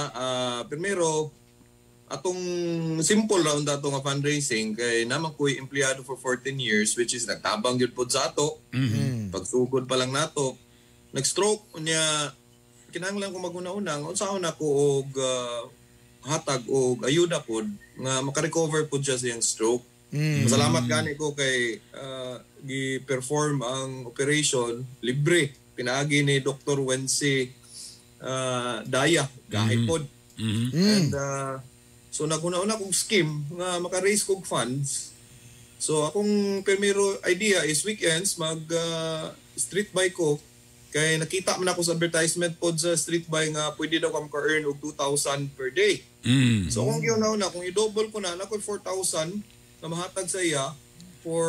Primero, atong simple round ato nga fundraising kay naman ko'y empleyado for 14 years which is nagtabang gyud pod sa ato. Pagsugod pa lang nato. Nag-stroke unya kinahanglan ko maguna-una nga unsaon ako og hatag og ayuda pod nga maka-recover pod siya sa iyang stroke. Salamat gani ko kay gi-perform ang operation libre pinaagi ni Dr. Wency Daya gahi pod. And so naguna-una kong scheme nga maka-raise kog funds. So akong primero idea is weekends mag street bike ko kay nakita man ako sa advertisement pod sa street bike nga pwede daw ka maka-earn og 2,000 per day. So kung giuna-una kung i-double ko na nakoy 4,000 na mahatag sa iya for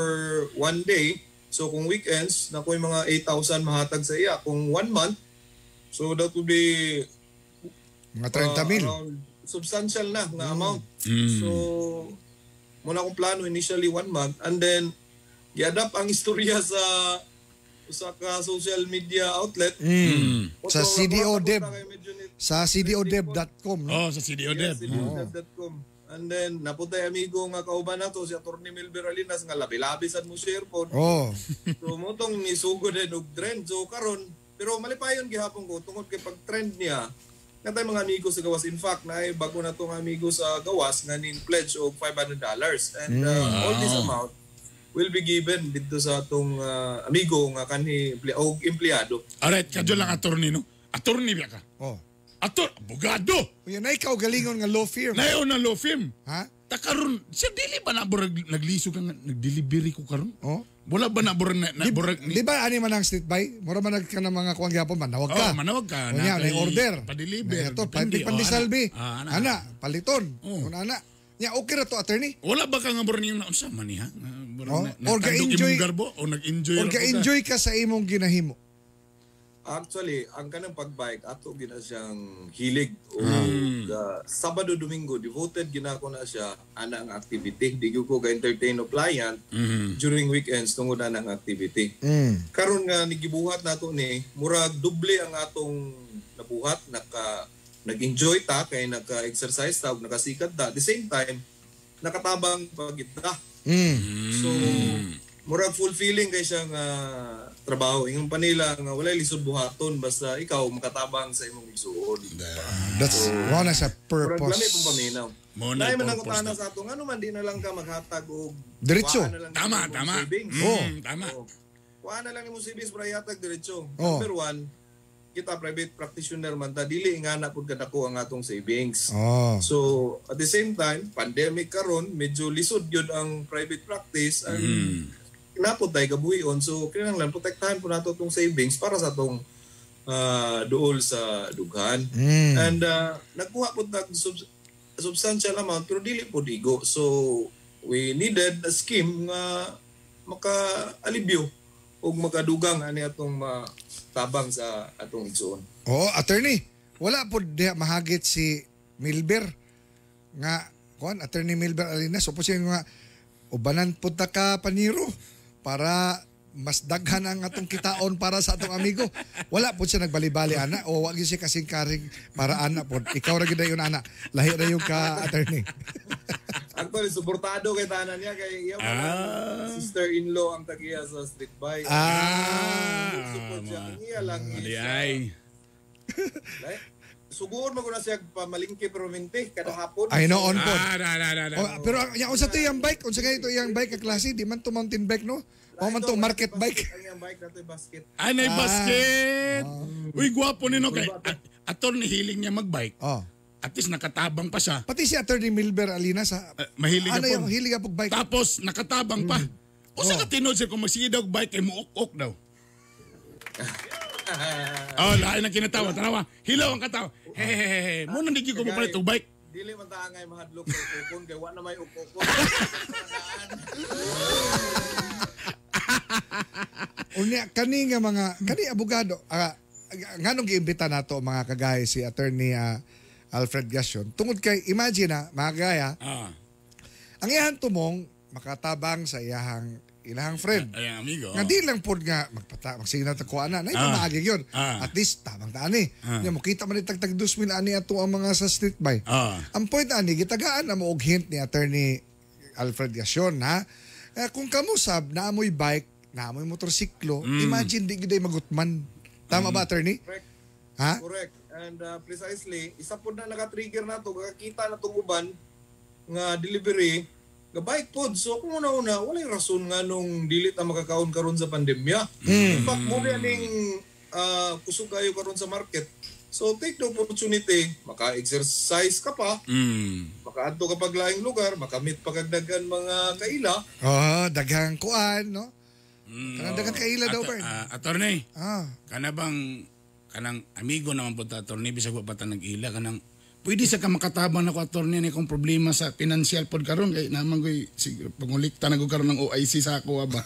one day. So kung weekends nakoy mga 8,000 mahatag sa iya kung one month. So that would be Mga 30 mil. around substantial na nga amount. So muna akong plano initially one month and then giadapt ang istorya sa usa ka social media outlet. Sa CDO Dev. Sa cdodeb.com. No? Oh, sa CDO Dev. Yes, cdodev.com. And then naputay amigo nga kauban nato si Attorney Milber Alinas nga labi-labi sad mo share pod. Oh. So mo tong nisugod din og trend. So karon pero malipayon gihapon ko tungod kay pag trend niya natay mga amigo sa gawas. In fact, naay bago na tong amigo sa gawas nga nin pledge og $500 and all this amount will be given dito sa atong amigo nga kanhi og empleyado. Alright, kadyo lang attorney no. Attorney biya ka. Oh. Ator, abogado. Uy, na ikaw galingon nga law firm. Nayo na law firm. Ha? Takaron, siya dili ba na burag nagliso ka nga nagdelivery ko karon? Oh. Wala ba na burag na, na burag Di ba ani man ang street buy? Mura man ka ng mga kuang gyapon manawag ka. Oh, manawag ka. Unya, Na may kay order. Pa-deliver. Ito, Depende. pandesal Oh, bi. ana. Ah, ana. Ana, paliton. Oh. Kung ana. Nya okay ra to attorney. Wala ba ka nga burag niyong naunsa man ni ha? Burag Oh, na, or natandog ga-enjoy- imong garbo o nag-enjoy Or ra po ka? ka-enjoy ka sa imong ginahimo. Actually, ang kanang pagbike ato gina siyang hilig o Sabado Domingo devoted gina ko na siya ana ang activity. Di gyud ko ga-entertain og client during weekends tungod ana ang activity. Karon nga nigibuhat nato ni murag doble ang atong nabuhat naka nag-enjoy ta kay naka-exercise ta ug nakasikat ta. At the same time nakatabang pa gid ta. So murag fulfilling kay siya nga trabaho. Ingon pa nila nga walay lisod buhaton basta ikaw makatabang sa imong igsuon. That's mao na sa Murag purpose. lami pong paminaw. Mo na Lahi man ang purpose utana na. sa ato ngano man di na lang ka maghatag og Diretso. kuhaan na lang Tama, imong tama. savings. Oh. Tama. Oo. Kuhaan na lang imong savings para ihatag diretso. Oh. Number one, kita private practitioner man ta dili ingana pud kadako ang atong savings. Oh. So at the same time, pandemic karon, medyo lisod gyud ang private practice and napod tay kabuhion. So kinahanglan protektahan po nato tong savings para sa atong duol sa dughan. And nagkuha po tag substantial amount pero dili po digo. So we needed a scheme nga maka-alibyo ug makadugang ani atong matabang sa atong igsuon. Oo, attorney. Wala po diha mahagit si Milber nga kuan, Attorney Milber Alinas, o po siya nga ubanan po ta ka paniro para mas daghan ang atong kitaon para sa atong amigo. Wala po siya nagbalibali ana o wag gyud siya kasing karing para ana po. Ikaw ra gyud dayon ana. Lahi ra yung ka, attorney. Actually, suportado kay tanan niya kay iya man sister-in-law ang tagiya sa street bike. Support siya. Ang iya lang is, Di ay. like, suguon man ko na siya pamalingki permente kada hapon. Ay no on po. Ah, na, na, na, na. Oh, pero ang ya unsa to iyang bike? Unsa kayo to iyang bike ka klase? Di man to mountain bike, no? O man to market bike. Ang iyang bike nato basket. Ay, nay basket. Uy, gwapo nino kay attorney, hiling niya magbike. Oh. At least nakatabang pa siya. Pati si Attorney Milber Alinas ha. Mahilig Ano ka po. yung hilig ka bike? Tapos nakatabang pa. Usa ka tinuod sir kung magsige daw og bike kay muok-ok daw. Oh, lain ang kinatawa. Tanawa. Hilaw ang katawa. Hehehe. Mo nang di gyud ko mopalit og bike. Dili man ta angay mahadlok sa ukon kay wa na may ukon. Unya kani nga mga kani abogado, nganong giimbita nato mga kagaya si Attorney Alfred Gassion tungod kay imagine na mga kagaya ang iyahang tumong makatabang sa iyahang ilahang friend. Ay, amigo. Nga di lang pod nga magpata magsige na ta kuha na na maagi yun. At least tabang ta ani. Nya mo kita man ni tagtag 2,000 ani ato ang mga sa street by. Ang point ani gitagaan na mo og hint ni Attorney Alfred Gassion ha. Eh, kung kamusab na amoy bike, na amoy motorsiklo, imagine di gyud ay magutman. Tama ba, attorney? Correct. Ha? Correct. And precisely, isa po na naka-trigger na to, kakita na tong uban nga delivery, nga bike pod. So kung una-una, walay rason nga nung dili ta makakaon karon sa pandemya. In fact, mo ning kusog kayo karon sa market. So take the opportunity, maka-exercise ka pa, makaadto ka pag laing lugar, makamit pa kag daghan mga kaila. Oh, daghang kuan, no? Kanang daghang kaila daw, Bern. Attorney. Kana bang kanang amigo naman po ta, attorney, bisag wa pa ta nag-ila kanang pwede sa ka makatabang nako, attorney, ni kung problema sa financial pod karon kay naman koy siguro pangulikta na ko karon ng OIC sa ako ba.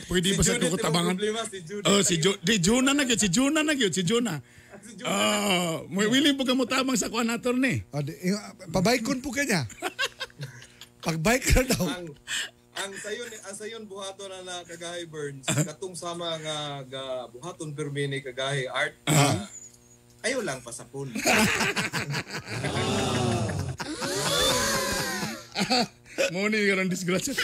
Pwede Si ba sa Judith ko imong tabangan? problema, si Judith. Oh, si di Juna na gyud, si Juna na gyud, si Juna. Oh, mo willing po ka mo tabang sa kuan, attorney. Oh, pabaykon po kanya. Pagbike ka daw. Ang sayon buhaton na na kagahi Burns, katong sama nga ga buhaton permi ni kagahi Art. Ayaw lang pasapon. Mo ni karon disgrasya.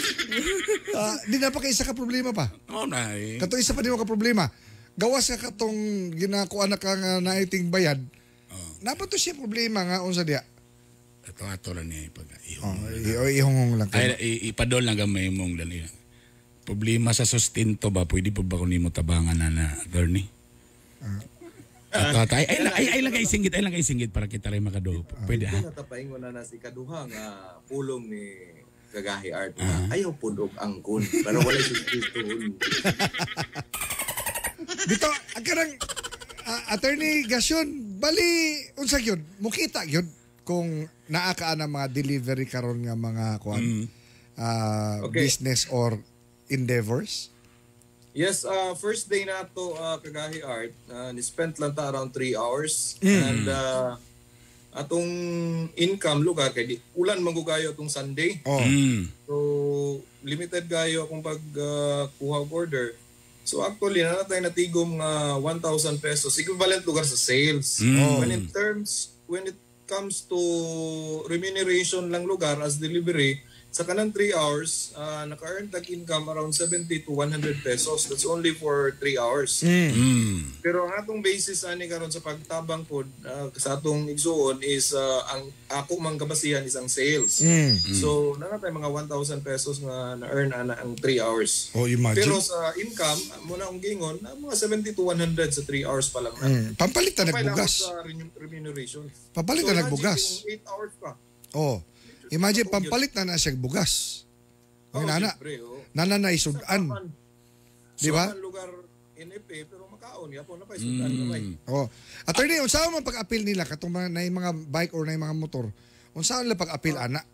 Di na pa kay isa ka problema pa. Oh, na eh. Kato isa pa di mo ka problema. Gawas ka katong ginakuan na ka nga naiting bayad. Napa to siya problema nga unsa diya? Ato ato lang niya pag Oh, ihongong lang. Ay, ipadol lang gamay mong dali. Problema sa sustento ba? Pwede po ba kung nimo tabangan na na, attorney? Ato, ato. Ay, ay lang kay singgit, ay lang kay singgit para kita rin makadugo. Pwede ha? Natapaingon na na si kaduha nga pulong ni Kagahi Art. Ayaw pud og angkon pero walay sustituhon. Dito, ang kanang Attorney Gasyon, bali unsa gyud? Mukita gyud kung naa ka na mga delivery karon nga mga kuan Okay. business or endeavors. Yes, first day na to Kagahi Art, ni-spent lang ta around 3 hours. And atong income lugar kay di, ulan man gud kayo atong Sunday. Oh. So limited kayo akong pag kuha og order. So actually na tayo natigom nga 1,000 pesos equivalent lugar sa sales. When in terms when it comes to remuneration lang lugar as delivery sa kanang 3 hours naka-earn tag income around 70 to 100 pesos. That's only for 3 hours. Pero ang atong basis ani karon sa pagtabang pod sa atong igsuon is ang ako mang kabasihan is ang sales. So naa tay mga 1,000 pesos nga na-earn ana ang 3 hours. Oh, imagine. Pero sa income mo na akong gingon na mga 70 to 100 sa 3 hours pa lang na. Pampalit na Pampalit nagbugas. sa remuneration. Pampalit So, na nagbugas. imagine kung 8 hours pa. Oh. Imagine pampalit na na siya bugas. Ang Oh, nana. siyempre, oh. Nana na isudan. Di ba? Sa lugar NFA pero makaon yapon na pa sudan gamay. Oh. Attorney, unsa man pag-appeal nila katong mga na mga bike or na mga motor? Unsa nila pag-appeal ana?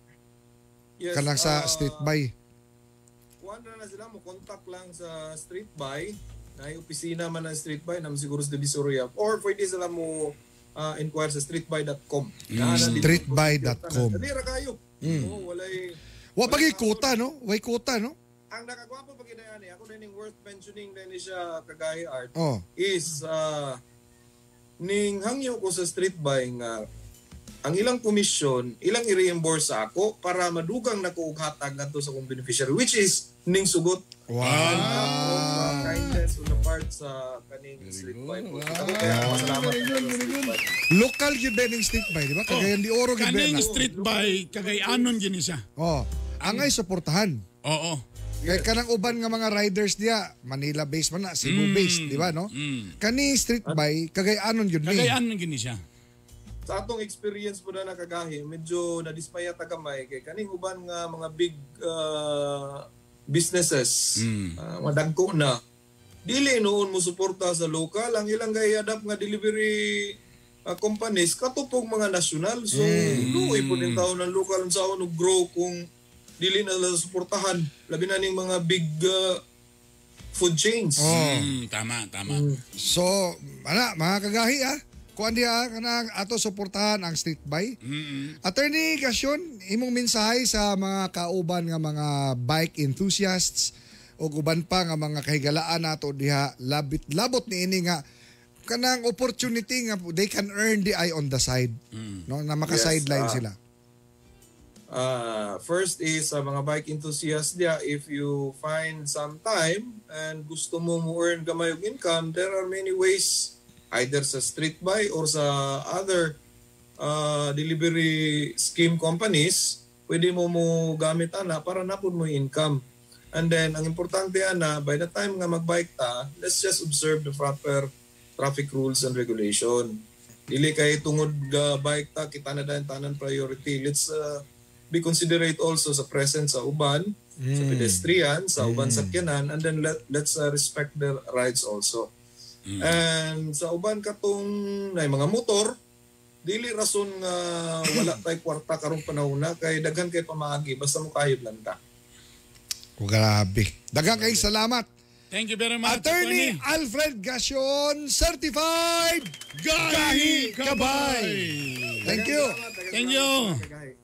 Yes, Kanang sa street buy. Kuan na na sila mo contact lang sa street buy na opisina man ng street buy nam siguro sa Divisoria or pwede sila mo inquire sa streetbuy.com. Streetbuy.com. Dali ra kayo. Oo, walay Wa pagi quota no? Way quota no? Ang nakagwapo pag inayani, ako din yung worth mentioning din ni siya kagaya art Oh. is ning hangyo ko sa street buy nga ang ilang komisyon, ilang i-reimburse sa ako para madugang na ko og hatag ngadto sa akong beneficiary which is ning sugot. Wow. Ang of kindness on the part sa kaning street buy po. Ako kaya pasalamat Very good, sa very street good. buy. Local gyud ba ning street buy, di ba? Cagayan de Oro gyud ba Kaning na? street by Cagayanon gini siya. Oh. Angay suportahan. Oo. Kay kanang uban nga mga riders diya, Manila based man na, Cebu based, di ba no? Kani street buy Cagayanon gyud ni. Cagayanon gini siya. Sa atong experience po na nakagahi, medyo nadismaya ta gamay kay kaning uban nga mga big businesses, madagko na. Dili noon mo suporta sa local, ang ilang gay adapt nga delivery companies katupong mga nasyonal. So luoy po din taon ng local unsaon og grow kung dili na lang suportahan labi na ning mga big food chains. Oh. Tama, tama. So, ana mga kagahi ah. Kuan diha kanang ato suportahan ang street buy. Attorney Gasyon, imong mensahe sa mga kauban nga mga bike enthusiasts o uban pa nga mga kahigalaan nato diha labit labot niini nga kanang opportunity nga they can earn the eye on the side. No, na maka-sideline Yes, sila. First is sa mga bike enthusiasts dia, if you find some time and gusto mo mo earn gamay og income, there are many ways either sa street buy or sa other delivery scheme companies, pwede mo mo gamit ana para napud mo yung income. And then ang importante ana, by the time nga magbike ta, let's just observe the proper traffic rules and regulation. Dili kay tungod bike ta kita na dayon tanan priority. Let's be considerate also sa presence sa uban, sa pedestrian, sa uban sakyanan, and then let's respect their rights also. And sa uban katong na mga motor, dili rason nga wala tay kwarta karong panahon na kay daghan kay pamaagi basta mo kayod lang ta. Oh, grabe. Daghang kayong salamat. Thank you very much. Attorney Alfred Gasyon, certified Gahi Kabay. Thank you. Thank you.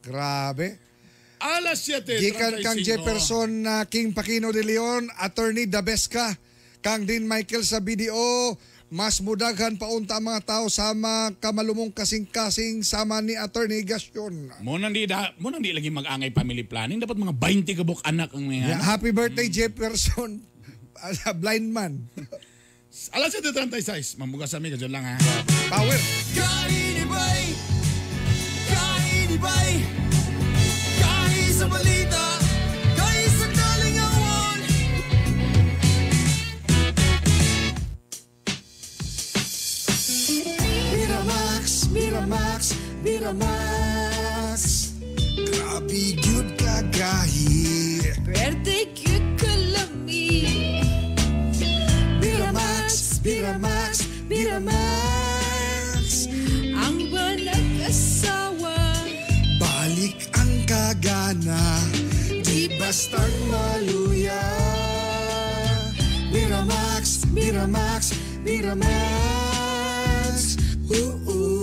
Grabe. Alas 7:35. Gikan kang Jefferson na King Paquino de Leon, Attorney Dabeska, kang Dean Michael sa BDO, mas mudaghan paunta ang mga tao sama kamalumong kasing-kasing sama ni Attorney Gasyon. Munang di lagi mag-angay family planning. Dapat mga 20 kabuk anak ang mga. Yeah, happy birthday Jefferson, blind man. Alas 7:36. Mamugas kami kadyo lang ha. Power. Kainibay! Kainibay! Kahi sa balita! Kahi sa kalingawan! Miramax, Miramax, Miramax. Grabe gyud kagahi. Pwerte gyud kalami. Miramax, Miramax, Miramax. Ang walang asawa. Balik ang kagana, di bastang maluya. Miramax, Miramax, Miramax. Ooh, ooh.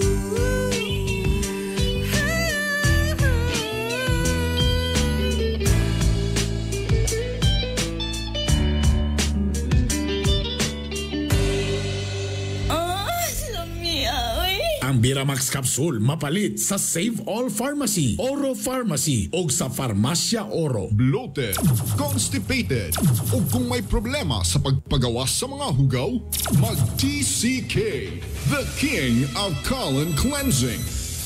Oh, lami oy. Ang Biramax Capsule mapalit sa Save All Pharmacy, Oro Pharmacy o sa Farmacia Oro. Bloated, constipated, o kung may problema sa pagpagawas sa mga hugaw, mag-TCK, the king of colon cleansing.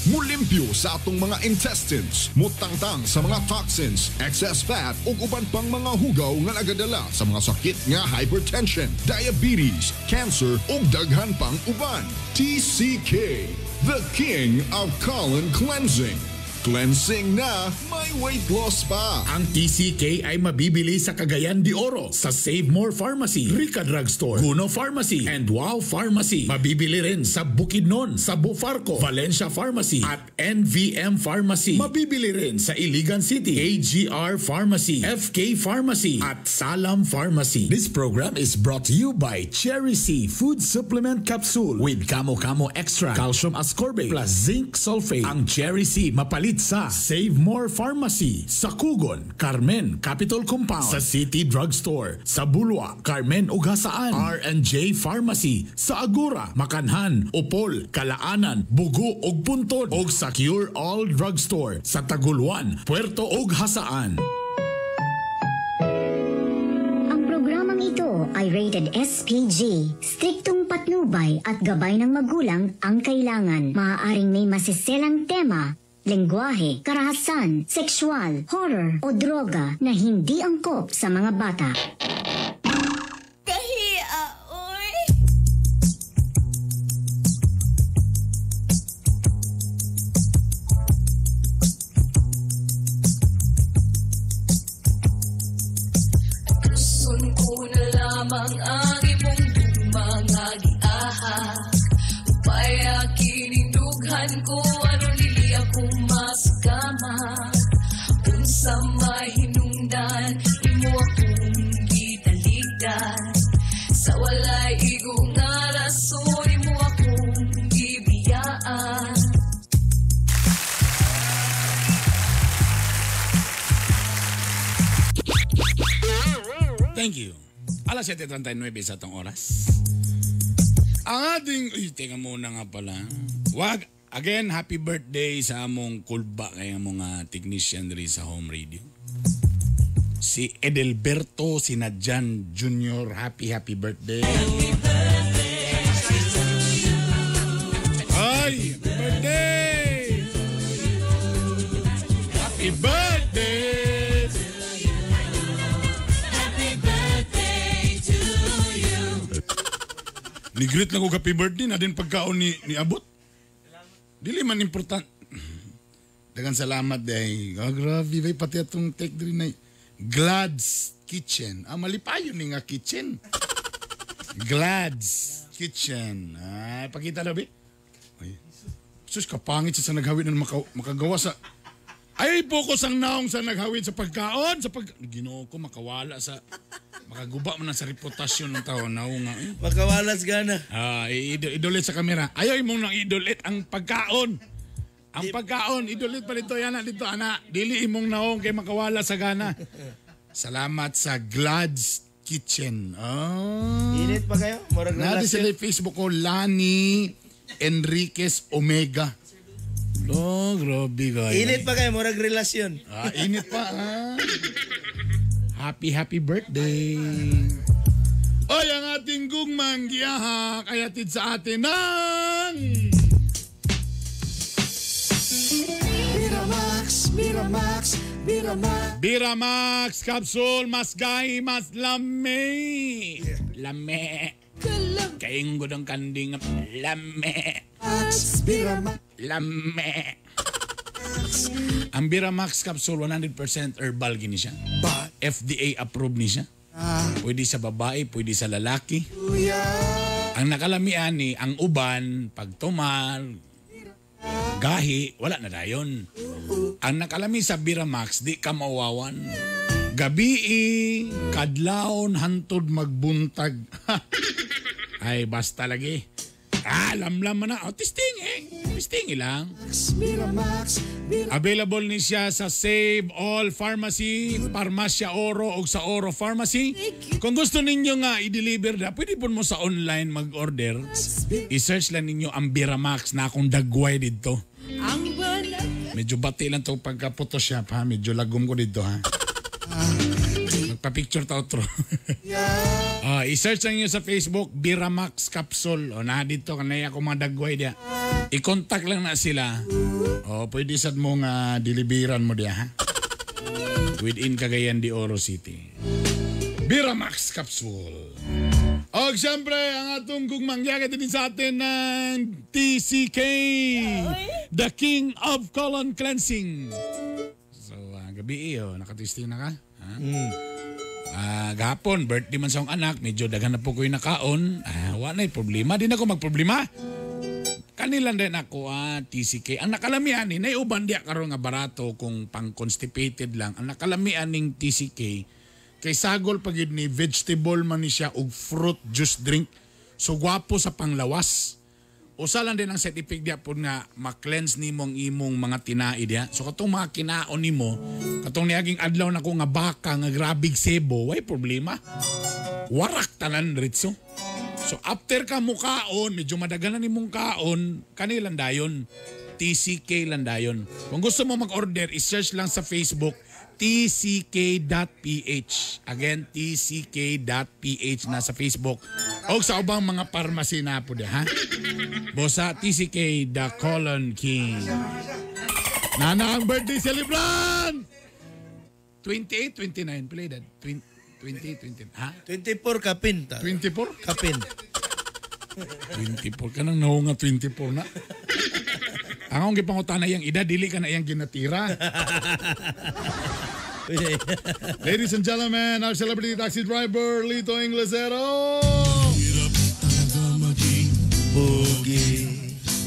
Mulimpyo sa atong mga intestines, mutangtang sa mga toxins, excess fat ug uban pang mga hugaw nga nagadala sa mga sakit nga hypertension, diabetes, cancer ug daghan pang uban. TCK, the king of colon cleansing. Cleansing na, may weight loss pa. Ang TCK ay mabibili sa Cagayan de Oro, sa Save More Pharmacy, Rica Drugstore, Guno Pharmacy, and Wow Pharmacy. Mabibili rin sa Bukidnon, sa Bufarco, Valencia Pharmacy, at NVM Pharmacy. Mabibili rin sa Iligan City, AGR Pharmacy, FK Pharmacy, at Salam Pharmacy. This program is brought to you by Cherry C Food Supplement Capsule with Kamo Kamo Extra, Calcium Ascorbate, plus Zinc Sulfate. Ang Cherry C mapalit sa Save More Pharmacy, sa Kugon, Carmen, Capitol Compound, sa City Drugstore, sa Bulwa, Carmen ug Hasaan, R&J Pharmacy, sa Agora, Makanhan, Upol, Kalaanan, Bugo ug Puntod, ug sa Cure All Drugstore, sa Taguluan, Puerto ug Hasaan. Ang programang ito ay rated SPG. Striktong patnubay at gabay ng magulang ang kailangan. Maaaring may masiselang tema, lengguwahe, karahasan, sexual, horror o droga na hindi angkop sa mga bata. Kahia, oy. Tuson ko na lamang ang imong mga giahak. Upaya kinindughan ko aron dili ako maskama. Unsa may hinungdan, imo akong gitaligdan. Sa walay igo nga rason, imo akong gibiyaan. Thank you. Alas 7:39 sa atong oras. Ang ating... Uy, teka muna nga pala. Wag, again, happy birthday sa among kulba kay among technician diri sa home radio. Si Edelberto Sinadjan Jr. Happy, happy birthday. Ay, happy birthday! Happy birthday! Happy birthday to you. Ni-greet lang ko happy birthday na din pagkaon ni Abot. Dili man important. Dagan salamat day. Oh, grabe bay pati atong take diri na Glad's Kitchen. Ah, malipayon ni nga kitchen. Glad's Kitchen. Ay, pakita daw, bi. Ay. Sus, kapangit siya sa naghawid na makagawa sa... Ay, focus ang naong sa naghawid sa pagkaon. Sa pag... Ginoo ko, makawala sa... Makaguba man na sa reputasyon ng tao. Naong nga. Eh. Makawalas gana. Ah, idulit sa kamera. Ayaw imong nang idulit ang pagkaon. Ang pagkaon, idulit pa dito, yana dito, ana. Dili imong naong kay makawala sa gana. Salamat sa Glad's Kitchen. Oh. Init pa kayo? Murag Nadi relasyon. sila yung Facebook ko, Lani Enriquez Omega. Lo, grabe kayo. Init pa kayo, murag relasyon. Ah, init pa. Ah. Happy, happy birthday. Oy, ang ating gugmang giyahak ay atid sa atin ng... Miramax, Miramax, Miramax. Biramax Capsule, mas gay, mas lami. Lami. Kainggo ng kanding lami. Miramax. Lami. Ang Biramax Capsule, 100% herbal gini siya. FDA approved ni siya. Pwede sa babae, pwede sa lalaki. Ang nakalamian ni ang uban, pagtumar, gahi, wala na dayon. Ang nakalami sa Biramax, di ka mauwawan. Gabii, kadlawon, hantod, magbuntag. Ay, basta lagi. Ah, lamlam man na. O, testing eh. Testing lang. Miramax, Available ni siya sa Save All Pharmacy, Parmasya Oro o sa Oro Pharmacy. Kung gusto ninyo nga i-deliver na, pwede po mo sa online mag-order. I-search lang ninyo ang Biramax na akong dagway dito. Ang banat. Medyo bati lang to pagka-photoshop ha. Medyo lagom ko dito ha. Magpa-picture ta otro. Ah, i-search lang niyo sa Facebook Biramax Capsule. O na dito kanay ako mga dagway dia. I-contact lang na sila. O pwede sad mo nga deliveran mo dia ha. Within Cagayan de Oro City. Biramax Capsule. Og siyempre, ang atong gugmang yaga din sa atin ng TCK, the King of Colon Cleansing. So, gabi iyo, nakatisting na ka? Ha? Gahapon, birthday man sa akong anak, medyo daghan na po ko'y nakaon. Wa na'y problema. Di na ako magproblema. Kanilang din ako, TCK. Ang nakalamian ni, naiuban diya karon nga barato kung pang-constipated lang. Ang nakalamian ning TCK, kay sagol pag yun ni vegetable man ni siya og fruit juice drink. So gwapo sa panglawas. Usa lang din ang side effect diya po nga ma-cleanse nimo ang imong mga tinai diya. So katong mga kinaon nimo, katong niaging adlaw nako nga baka nga grabig sebo, way problema. Warak tanan ritso. So after ka mukaon, medyo madaganan nimong kaon, kanilang dayon. TCK lang dayon. Kung gusto mo mag-order, i-search lang sa Facebook tck.ph. Again, tck.ph na sa Facebook. O sa ubang mga pharmacy na po ha? Bosa TCK, the Colon King. Nana ang birthday celebrant! 28, 29. Play that. 28, 29. Ha? 24 kapin. Ta. 24? Kapin. 24 ka nang naunga 24 na. Ang akong gipangutana iyang edad, dili ka na iyang ginatira. Ladies and gentlemen, our celebrity taxi driver, Lito Inglesero. Mahirap talaga maging pogi.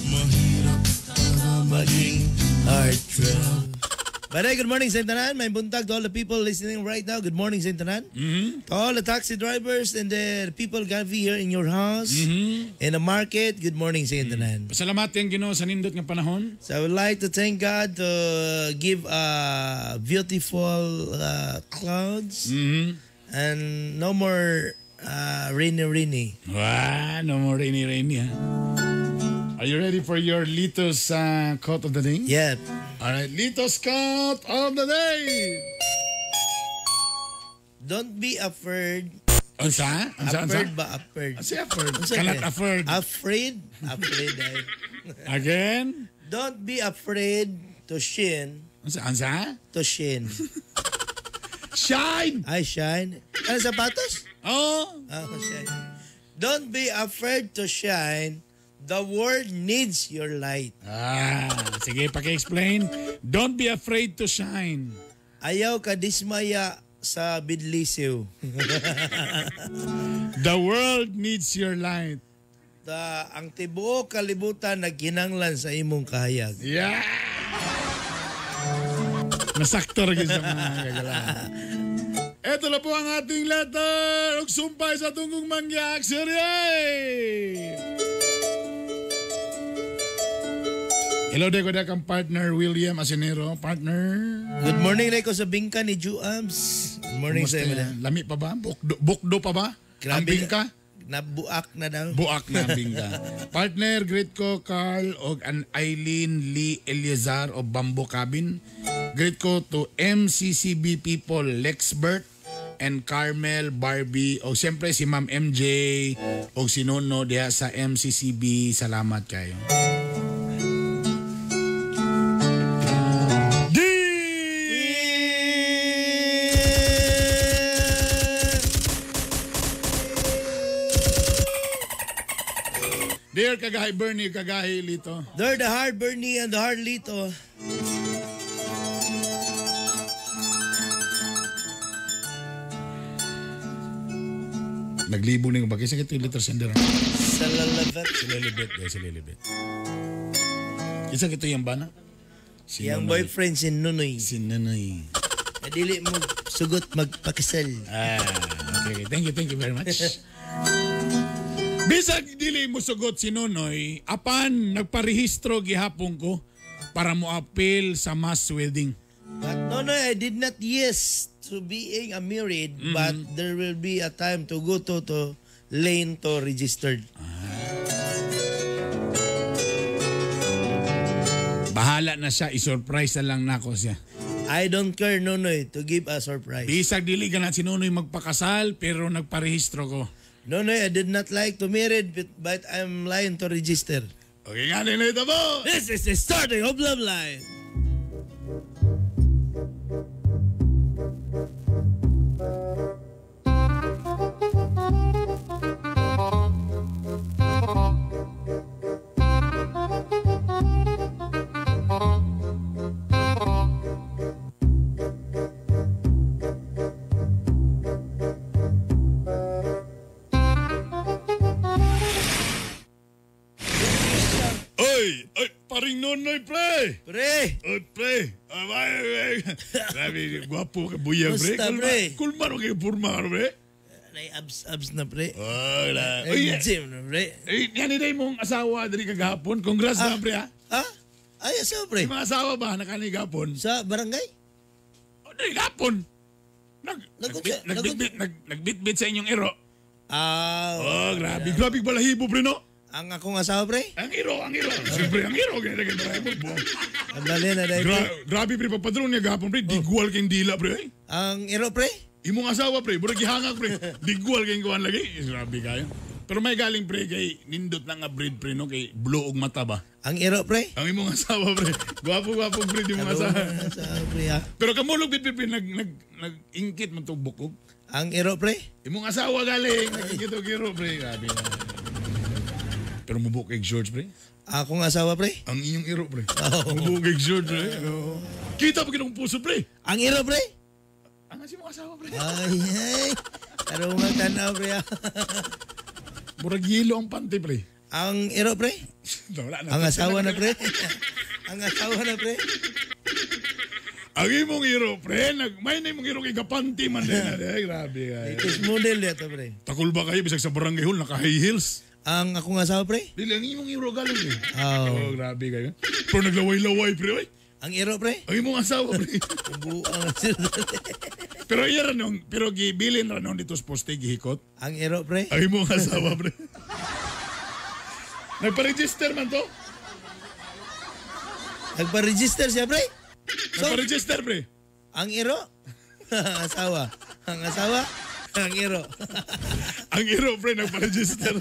Mahirap talaga maging heartthrob. But hey, good morning, Saint Tanan. May buntag to all the people listening right now. Good morning, Saint Tanan. Mm-hmm. To all the taxi drivers and the people gonna be here in your house, Mm-hmm. in the market. Good morning, Saint Tanan. Pasalamat yung Ginoo sa nindot nga panahon. So I would like to thank God to give beautiful clouds Mm-hmm. and no more rainy, rainy. Wow, no more rainy, rainy. Ha? Are you ready for your Lito's quote of the day? Yeah. All right, Lito's quote of the day. Don't be afraid. Unsa? Unsa? Unsa? Afraid ba? Afraid. Unsa afraid? Unsa Cannot kaya? afford. Afraid? Afraid ay. Again? Don't be afraid to shin. Unsa? Unsa? To shin. Shine! Ay, shine. Ano, sapatos? Oh. Oh, shine. Don't be afraid to shine. The world needs your light. Ah, sige, paki-explain. Don't be afraid to shine. Ayaw ka dismaya sa bidlisiw. The world needs your light. Ang tibuok kalibutan nagkinanglan sa imong kahayag. Yeah! Nasakto rin sa mga gagala. Ito na po ang ating letter. Ug sumpay sa tunggong mangyak. Serye! Hello, de ko kang partner William Asinero. Partner. Good morning, Rico, sa bingka ni Juabs. Good morning sa Kumusta iyo. yan? Lami pa ba? Bukdo, bukdo pa ba? Grabe Ang bingka? Nabuak na daw. Buak na ang bingka. Partner, greet ko Carl og an Eileen Lee Eleazar of Bamboo Cabin. Greet ko to MCCB people, Lexbert and Carmel Barbie o siyempre si Ma'am MJ o si Nono diha sa MCCB. Salamat kayo. Dear Kagahi Bernie, Kagahi Lito. Dear the hard Bernie and the hard Lito. Naglibo ning bagay sa kito letter sender. Sa lalabet. Si Lilibet, yeah, si Lilibet. Isa kito yung bana? Si Yang Nonoy. boyfriend si Nunoy. Si Nunoy. Eh, dili mo sugot magpakasal. Ah, okay, okay. Thank you very much. Bisag dili mo sugot si Nonoy, apan nagparehistro gihapon ko para mo appeal sa mass wedding. But Nonoy, I did not yes to being a married, but there will be a time to go to lane to registered. Bahala na siya, i-surprise na lang nako siya. I don't care, Nonoy, to give a surprise. Bisag dili ka na si Nonoy magpakasal pero nagparehistro ko. Nonoy, I did not like to married, but I'm lying to register. Okay nga, Nonoy Tabo! This is the starting of Love Line! Paring Nonoy, pre! Pre! Oh, pre! Abay, grabe, gwapo ka buyag, pre. Musta, pre? Kulma ro kayo purma, pre. Nay abs-abs na, pre. Oh, la. Ay, Uy, gym na, pre. Eh, yan na mong asawa diri kagahapon. Congrats na, pre, ha? Ha? Ay, asawa, pre. Yung mga asawa ba, nakanigapon? Sa barangay? Oh, diri gapon. Nagbitbit sa inyong iro. Ah. Oh, grabe. Grabe balahibo, pre, no? Ang akong asawa, pre? Ang iro, ang iro. Siyempre, ang iro. Ganyan, ganyan, balahibo. Ang dali na, dahil, pre. Grabe, pre. Papadron niya gahapon, pre. Digwal kayong dila, pre. eh. Ang iro, pre? Imong asawa, pre. Murag gihangak, pre. Digwal kayong kuwan lagi. Eh, grabe kayo. Pero may galing, pre, kay nindot na nga breed, pre, no? Kay blue og mata ba? Ang iro, pre? Ang imong asawa, pre. Gwapo, gwapo, pre, di mong asawa. Asawa, pre, ha? Pero kamulog, pre, pre, nag-ingkit man itong bukog. Ang iro, pre? Imong asawa galing. Nag-ingkit og iro, pre. Grabe na. Pero mubuo kay George, pre. Akong asawa, pre? Ang inyong iro, pre. Mubuo kay George, pre. Oo. Kita pa kinong puso, pre. Ang iro, pre? Ang asi mong asawa, pre. Ay, ay. Tarungan tanaw, pre, ha? Murag yelo ang panty, pre. Ang iro, pre? Wala na. Ang asawa na, pre? Ang asawa na, pre? Ang imong iro, pre. May na imong iro kay kapanty man din. Ay, grabe. Ay. Latest model dito, pre. Takol ba kayo bisag sa barangay hall naka high heels? Ang akong asawa, pre? Dili, ang imong iro galing, eh. Oh. Oh, grabe kayo. Pero naglaway-laway, pre. Oy. Ang iro, pre? Ang imong asawa, pre. Buang sila. Pero iya ra nung, pero gibilin ra nung dito sa poste gihikot. Ang iro, pre? Ang imong asawa, pre. Nagpa-register man to. Nagpa-register siya, pre? Nagpa-register, pre. Ang iro? Ang asawa. Ang asawa? Ang iro. Ang iro, pre, nagpa-register.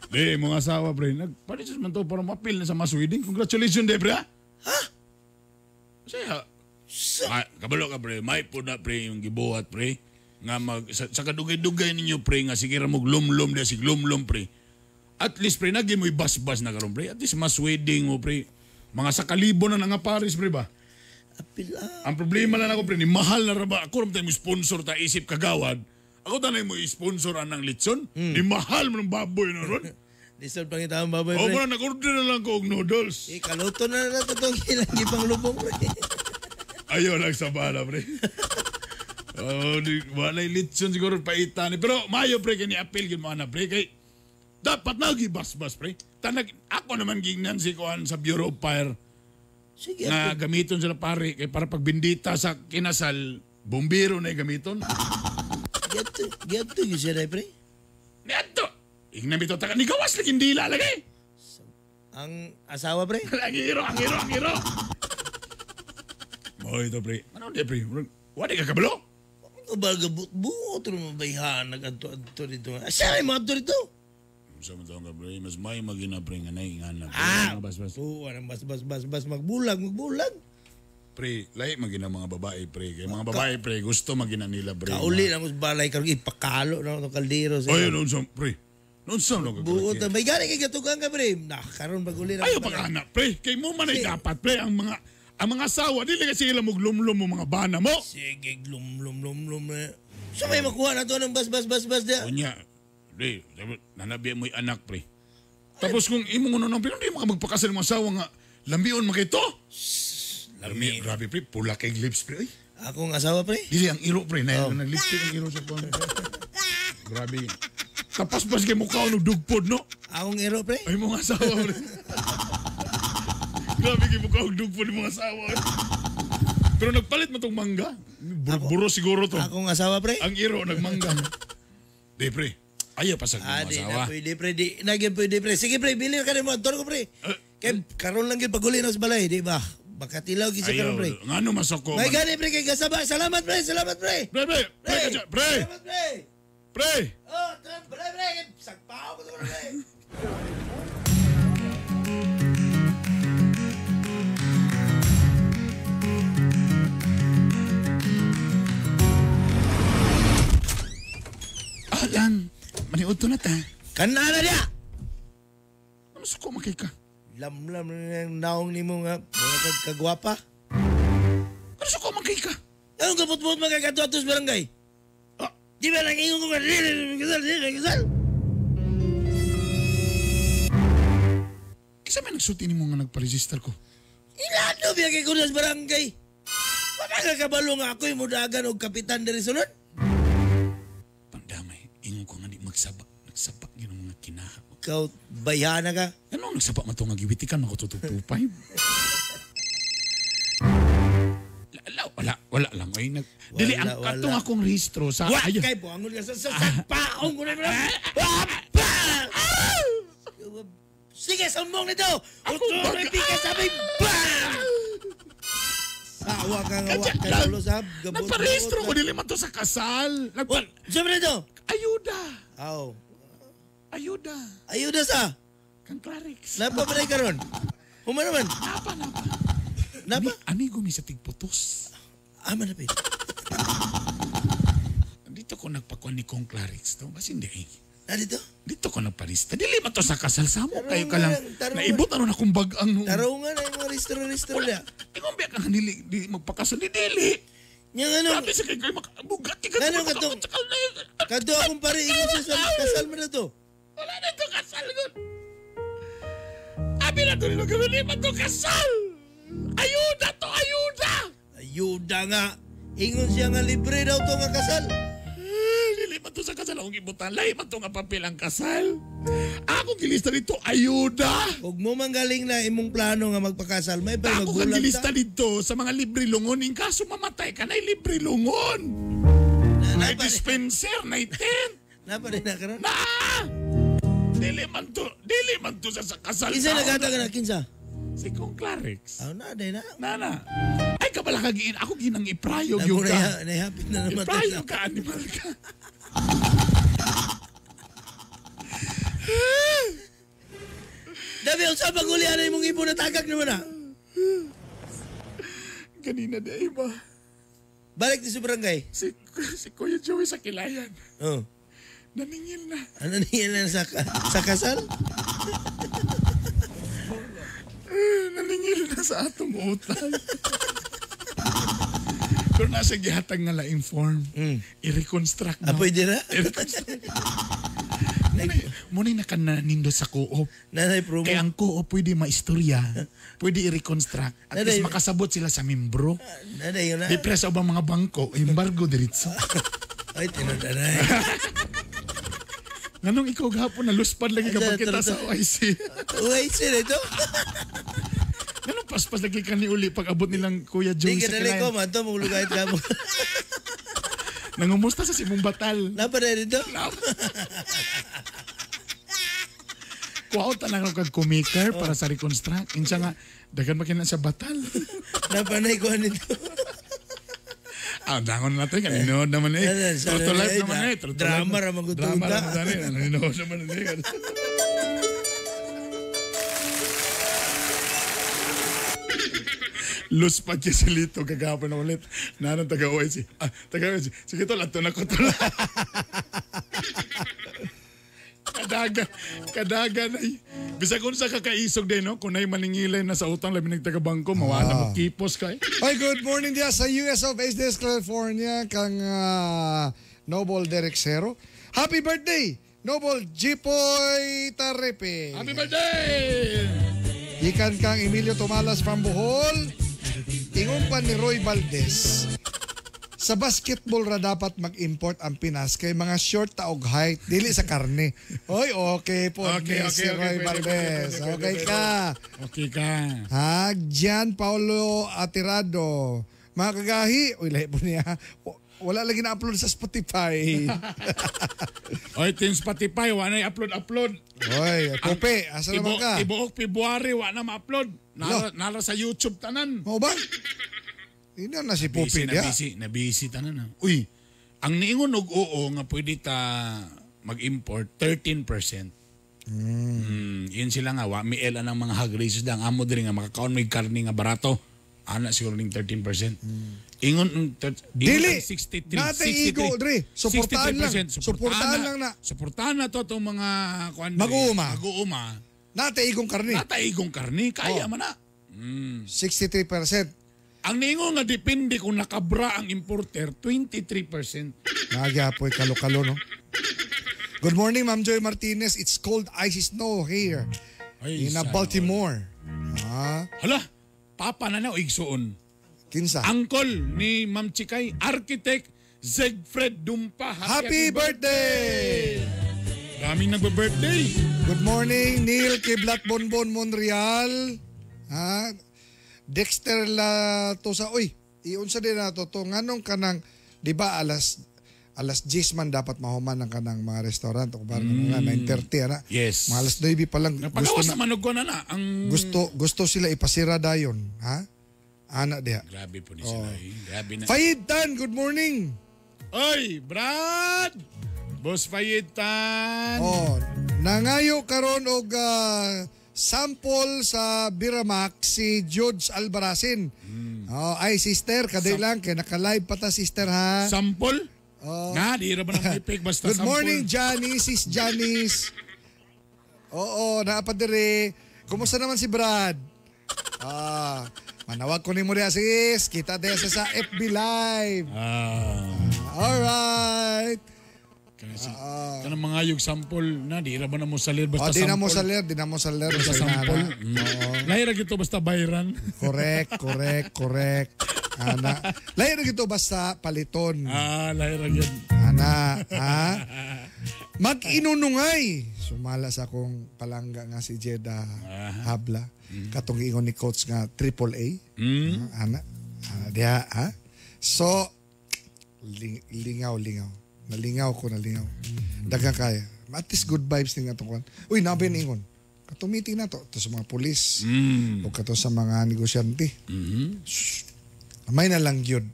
Di, mga asawa, pre, nagpa-register man to para mapil na sa mass wedding. Congratulations, de, pre, ha? Ha? Siya. Ah, kabalo ka, pre. May po na, pre, yung gibuhat, pre. Nga mag, sa kadugay-dugay ninyo, pre, nga sige ra mo glumlum, de, sig lumlum, pre. At least, pre, nagi mo'y basbas na karon, pre. At least mass wedding mo, pre. Mga sa kalibo na nga Paris, pre, ba? Ang problema lang ako, pre, ni mahal na raba. Ako rin tayo mo sponsor ta isip kagawad. Ako tanay mo sponsor anang litson. Ni mahal mo ng baboy na ron. Lisod pang itang baboy, O pre. mo na, nag-order na lang ko og noodles. Eh, kaluto na na ito itong ilang ibang lubong, pre. Ayaw lang sa bala, pre. Oh, di, walay litson siguro paitan. Pero mayo, pre, kini appeal gid mo ana, pre. Kay, dapat nagibasbas, pre. Tanag, ako naman gingnan si Kuan sa Bureau of Fire. Sige, na gamiton sila pare kay para pagbindita sa kinasal, bumbiro na gamiton. Giadto yun siya, pre. Niadto. Ingnan bitaw taka ni gawas lagi dila lagi. Ang asawa, pre? Ang iro, ang iro, ang iro. Mo ito, pre. Ano di, pre? Wala ka kabalo? Ano ba gabut-buot ro mabayhan nag-adto-adto dito. Asa ay mga adto dito? Sa mo ka, pre. Mas may magina, pre, nga na nga na. Ah! Mga bas-bas. Oo, anong bas bas bas bas magbulag, magbulag. Pre, lahi magina mga babae, pre. Kay mga babae, pre, gusto magina nila, pre. Kauli na mo sa balay karon ipakalo na itong kaldero sa. Oy, noon sa, pre. Noon sa, no, Buot na may gani kay gatugan ka pre. Nah, karon pag uli na. Ayaw pag anak, pre. Kay mo man ay dapat, pre, ang mga asawa, dili kasi sila muglumlum mo mga bana mo. Sige, glum lum lum lum. eh. So may makuha na to ng bas bas bas bas dia. Unya, pre, nanabi mo'y anak, pre. Tapos kung imong ano nang pre, hindi mo ka magpakasal ng asawa nga, lambion mo kay to. Lami. Grabe, pre, pula kay lips, pre. Ay. Akong asawa, pre? Dili, ang iro, pre. Na, oh. Nag-lipstick ang iro sa kuwan. Grabe. Tapas pas kay mukha og dugpod, no? Akong iro, pre? Ay, mong asawa, pre. Grabe kay mukha og dugpod yung mga asawa. eh. Pero nagpalit mo tong mangga. Buro siguro to. Akong asawa, pre? Ang iro, nagmangga. Di, pre. Ayaw pa sa Ah, mga di asawa. na pwede, pre. Di na gyud pwede, pre. Sige, pre, bilhin ka nimo adto ko, pre. Kay karon lang gyud paguli na sa balay, di ba? Baka tilaw gyud siya karon, pre. Ayaw. Ngano masako. May gani, pre, kay gasaba. Salamat, pre. Salamat, pre. Pre, pre, pre, pre, pre. Salamat, pre. Pre. Oh, pre, pre. Sagpao ko to, pre. Alan, maniudto na ta. Kana na dia. Ano sa ko makay ka? Lamlam na yung naong nimo nga mga kagwapa. Ano sa ko makay ka? Anong gabot-bot mga katuatos barangay? Ah. Di ba nang ingon ko nga dili kasal, dili kasal? Kisa may nagsulti nimo nga nagpa-register ko. Ilano biya kay kunas barangay. Wala ka kabalo nga ako'y mudagan og kapitan diri sulod. Pandamay, ingon ko nga di magsaba. Nagsaba yun ang mga kinaha. Ikaw, bayana ka. Ano nagsaba man to nga giwitikan ako tututupay? Wala, wala lang. Ay, nag, dili, ang Wala, wala. katong akong rehistro sa... Wa ayun. kay buangon ka sa sagpaong ko na. Sige, sumbong nito. Utro na ka sabi bang! Sawa ka nga wa kay ulo sab. Nagparehistro ko dili man to sa kasal. Nagpa Sabi nito. Ayuda. Aw. Ayuda. Ayuda sa. Kang Clarix. Napa ba karon? Huma naman. Napa, napa. Napa? Amigo mi sa tigputos. Ah, manapit. Dito ko nagpakuan ni Kong Clarix to. Bas hindi eh. Ah, dito? Dito ko nagparista. Dili man to sa kasal. Samo kayo ka lang. Tarungan. Naibot ano na kung bagang noon. Tarungan na yung mga restro-restro na. Ingon biya ka nga dili, di magpakasal. Di dili. Yang ano? Grabe sa kayo makabugat. Ka Ano ka to? Kadto akong pare ingon siya sa kasal man na to. Wala na to kasal gud. Abi na to nilo gawin man to kasal. Ayuda to, ayuda. Ayuda nga. Ingon siya nga libre daw to nga kasal. Dili man to sa kasal akong gibutan. Lahi man to nga papel ang kasal. Ako gilista dito, ayuda. Huwag mo manggaling na imong plano nga magpakasal. May pa Ako kang magulang gilista ta. dito sa mga libre lungon. In kaso mamatay ka na libre lungon. May dispenser, na tent. Napa rin na karon. Na! Dili man to, dili man to sa kasal. Kinsa nagata ka na kinsa? Si Kong Clarix. Aw na day na. Nana. Ay kabala ka giin. Ako ginang iprayo gyud ka. Nahapit na naman. Iprayo ka animal ka. Dabi unsa paguli ana imong ibo na tagak naman na. Ganina di ay ba? Balik ti sa barangay. Si Kuya Joey sa Kilayan. Oh. Naningil na. Ano niya na sa kasal? Naningil na sa atong utang. Pero nasa gihatag nga laing form. I-reconstruct na. Ah, pwede na? I-reconstruct. Muna nakananindo sa co-op. Nanay promo. Kaya ang co-op pwede maistorya, pwede i-reconstruct. At least Nanay- makasabot sila sa membro. Nanay yun na. Di presa ubang mga bangko, embargo diretso. Ay, tinod anay. Nganong ikaw gahapon na luspad lagi kapag kita sa OIC. OIC na ito? Nganong paspas lagi ka ni uli pag abot nilang Kuya Di Joey ka sa dali ko, kilayan. manto, mong ka mo. Nangumusta sa simong batal. Napa na dito? Kuha tanang kag kumaker para sa reconstruct. Insa nga, daghan ba kina sa batal? Napanay ko nito. Ah, dangon natin kaninood naman eh. Ano, True to life eh, naman eh. True to drama life. ra man gud Drama tunta. ra man gani. Nanonood naman eh. Luz pa Chisilito kagahapon na ulit. Nanong taga OIC. Ah, taga OIC. Sige tol, ato na ko tol. Kadaga, kadaga na. Bisag unsa ka kaisog din, no? Kung na'y maningilay na sa utang, labi nagtaga bangko, mawala mo kipos ka eh. Ay, good morning diya sa US of Aces, California, kang Noble Derek Cero. Happy birthday, Noble Jipoy Tarepe. Happy birthday! Gikan kang Emilio Tomalas from Bohol. Ingon pa ni Roy Valdez. Sa basketball ra dapat mag-import ang Pinas kay mga short ta og height dili sa karne. Oy, okay po Okay, ni okay, si okay, Roy pwede, Valdez. pwede, pwede, Okay pwede. ka. Okay ka. Ha, Gian Paolo Atirado. Mga kagahi, uy, lahi po niya. Wala lagi na-upload sa Spotify. Oy, Team Spotify, wa na upload upload. Oy, Kope, asa naman ka? Tibuok February, wa na ma-upload. Nara sa YouTube tanan. Mao ba? Hindi na si Busy Pope na niya. busy, na busy tanan. ah. Uy, ang niingon og oo nga pwede ta mag-import 13%. Yun sila nga wa miel ang mga hog raisers dang amo diri nga makakaon may karne nga barato. Ana siguro ning 13%. Ingon ang ingon Dili. ang 63. Natay igo, dre. Suportahan lang. 63%. Suportahan lang na. Suportahan na to itong mga kuan dre. Mag-uuma. Mag-uuma. Natay igong karne. Natay igong karne kaya Oh. man na. 63%. Ang niingon nga depende kung nakabra ang importer 23%. Nagyapoy kalo-kalo, no? Good morning, Ma'am Joy Martinez. It's cold, icy snow here. Ay, In sana Baltimore. Ah. Hala, papa na na o igsuon. Kinsa? Angkol ni Ma'am Chikay, architect Zegfred Dumpa. Happy birthday! Daming nagbe-birthday. Good morning, Neil Kiblat Bonbon Monreal. Ha? Dexter la to sa oy, iunsa din na to to nganong kanang di ba alas alas 10 man dapat mahuman ang kanang mga restaurant o parang nga 9:30 ana. Yes. Mga alas 9 pa lang gusto Pagawas na, naman og kuwan na na ang gusto gusto sila ipasira dayon, ha? Ana diha. Grabe po ni sila. Eh. Grabe na. Fayid Tan, good morning. Oy, Brad! Boss Fayid Tan. Oh, nangayo karon og sample sa Biramax si George Albaracin. Oh, ay sister, kaday lang kay naka-live pa ta sister ha. Sample? Oh. Na, di ra ba nang ipik basta Good sample. morning Janice, sis Janice. Oo, naa pa dire. Kumusta naman si Brad? Ah, manawag ko nimo diha sis. Kita diha sa FB Live. Ah. All right. Kana si kanang mga yung sample na di ra ba na mo salir basta Oh, di na mo sample. salir, di na mo salir. Basta Basta sample. na. Oo. Lahi ra gito basta bayran. Correct, correct, correct. Ana. Lahi ra gito basta paliton. Ah, lahi ra gyud. Ana, ha? Mag-inunungay. Sumala sa akong palangga nga si Jeda Habla. Katong giingon ni coach nga triple A. Ah, ana. Ana diha, ha? So lingaw, lingaw. Nalingaw ko, nalingaw. Daghang kaya. At least good vibes ni nga itong kwan. Uy, nabi ingon. Katong meeting na to. To sa mga pulis. O kato sa mga negosyante. Shh. May na lang yun.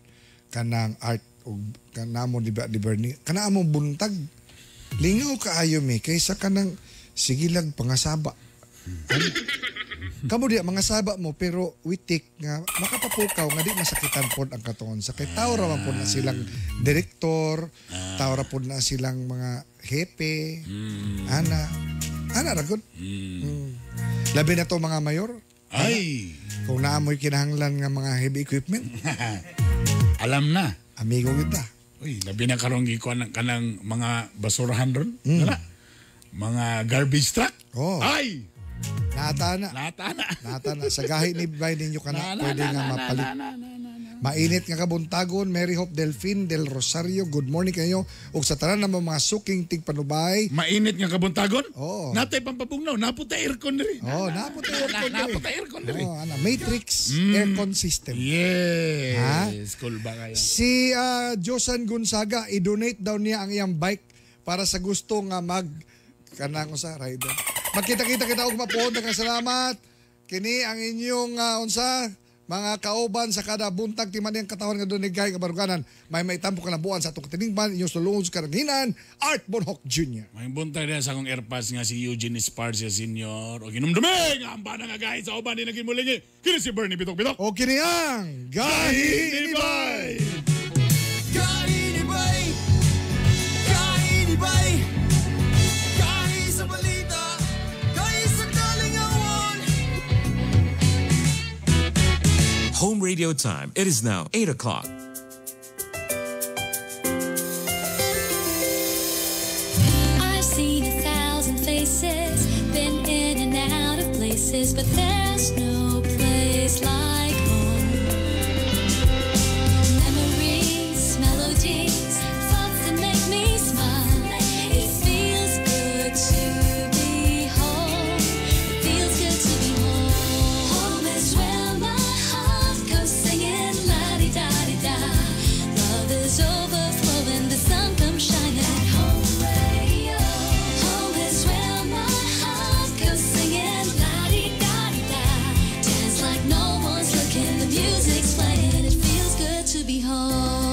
Kanang art o kanamo di ba di Bernie. Kana among buntag. Lingaw kaayo mi kaysa kanang sigilag pangasaba. Ano? Kamo diya mga saba mo pero witik nga makapapukaw nga di masakitan pod ang katon sa kay tao ra man pod na silang direktor, tao ra pod na silang mga hepe. Ana. Ana ra gud. Labi na to mga mayor. Ay. Kung naamoy kinahanglan nga mga heavy equipment, Alam na. amigo kita. Uy, labi na karong gikuan ng kanang mga basurahan ron. Wala. Mga garbage truck. Oh. Ay! Naata na. Naata na. Naata na. Sa gahi ni bay ninyo kana Na, na, pwede na, nga na, mapalit. na, na, na, na. Mainit nga kabuntagon, Mary Hope Delfin del Rosario. Good morning kayo. Ug sa tanan ng mga suking tigpanubay. Mainit nga kabuntagon? Oo. Natay pampabugnaw, napunta aircon diri. Oh, napunta aircon diri. Napunta aircon diri. Oh, ana, Matrix aircon system. Yes. Ha? Cool ba kayo? Si Josan Gonzaga, i-donate daw niya ang iyang bike para sa gusto nga mag kanang usa rider. Magkita-kita kita og mapuon, daghang salamat. Kini ang inyong unsa mga kauban sa kada buntag ti man ang katawan nga dunay gay kabaruganan may maitampo kalabuan sa atong katiningban inyong sulungon sa karanginan Art Bonhoc Jr. May buntag diha sa akong airpass nga si Eugene Esparcia Sr. O ginumdumi nga ang bana nga gahi sa uban di naging. Kini si Bernie Bitok Bitok. O kini ang Gahi ni Bay! Gahi ni Bay! Gahi ni Bay! Gahi sa balita! Gahi sa kalingawan! Home radio time. It is now 8 o'clock. I've seen 1,000 faces, been in and out of places, but there's no place like home. Memories, melodies, thoughts that make me smile. It feels good to be home. It feels good to be home. Home is where my heart goes singing la-di-da-di-da. Love is overflowing, the sun comes shining. Home radio. Home is where my heart goes singing la-di-da-di-da. Dance like no one's looking, the music's playing. It feels good to be home.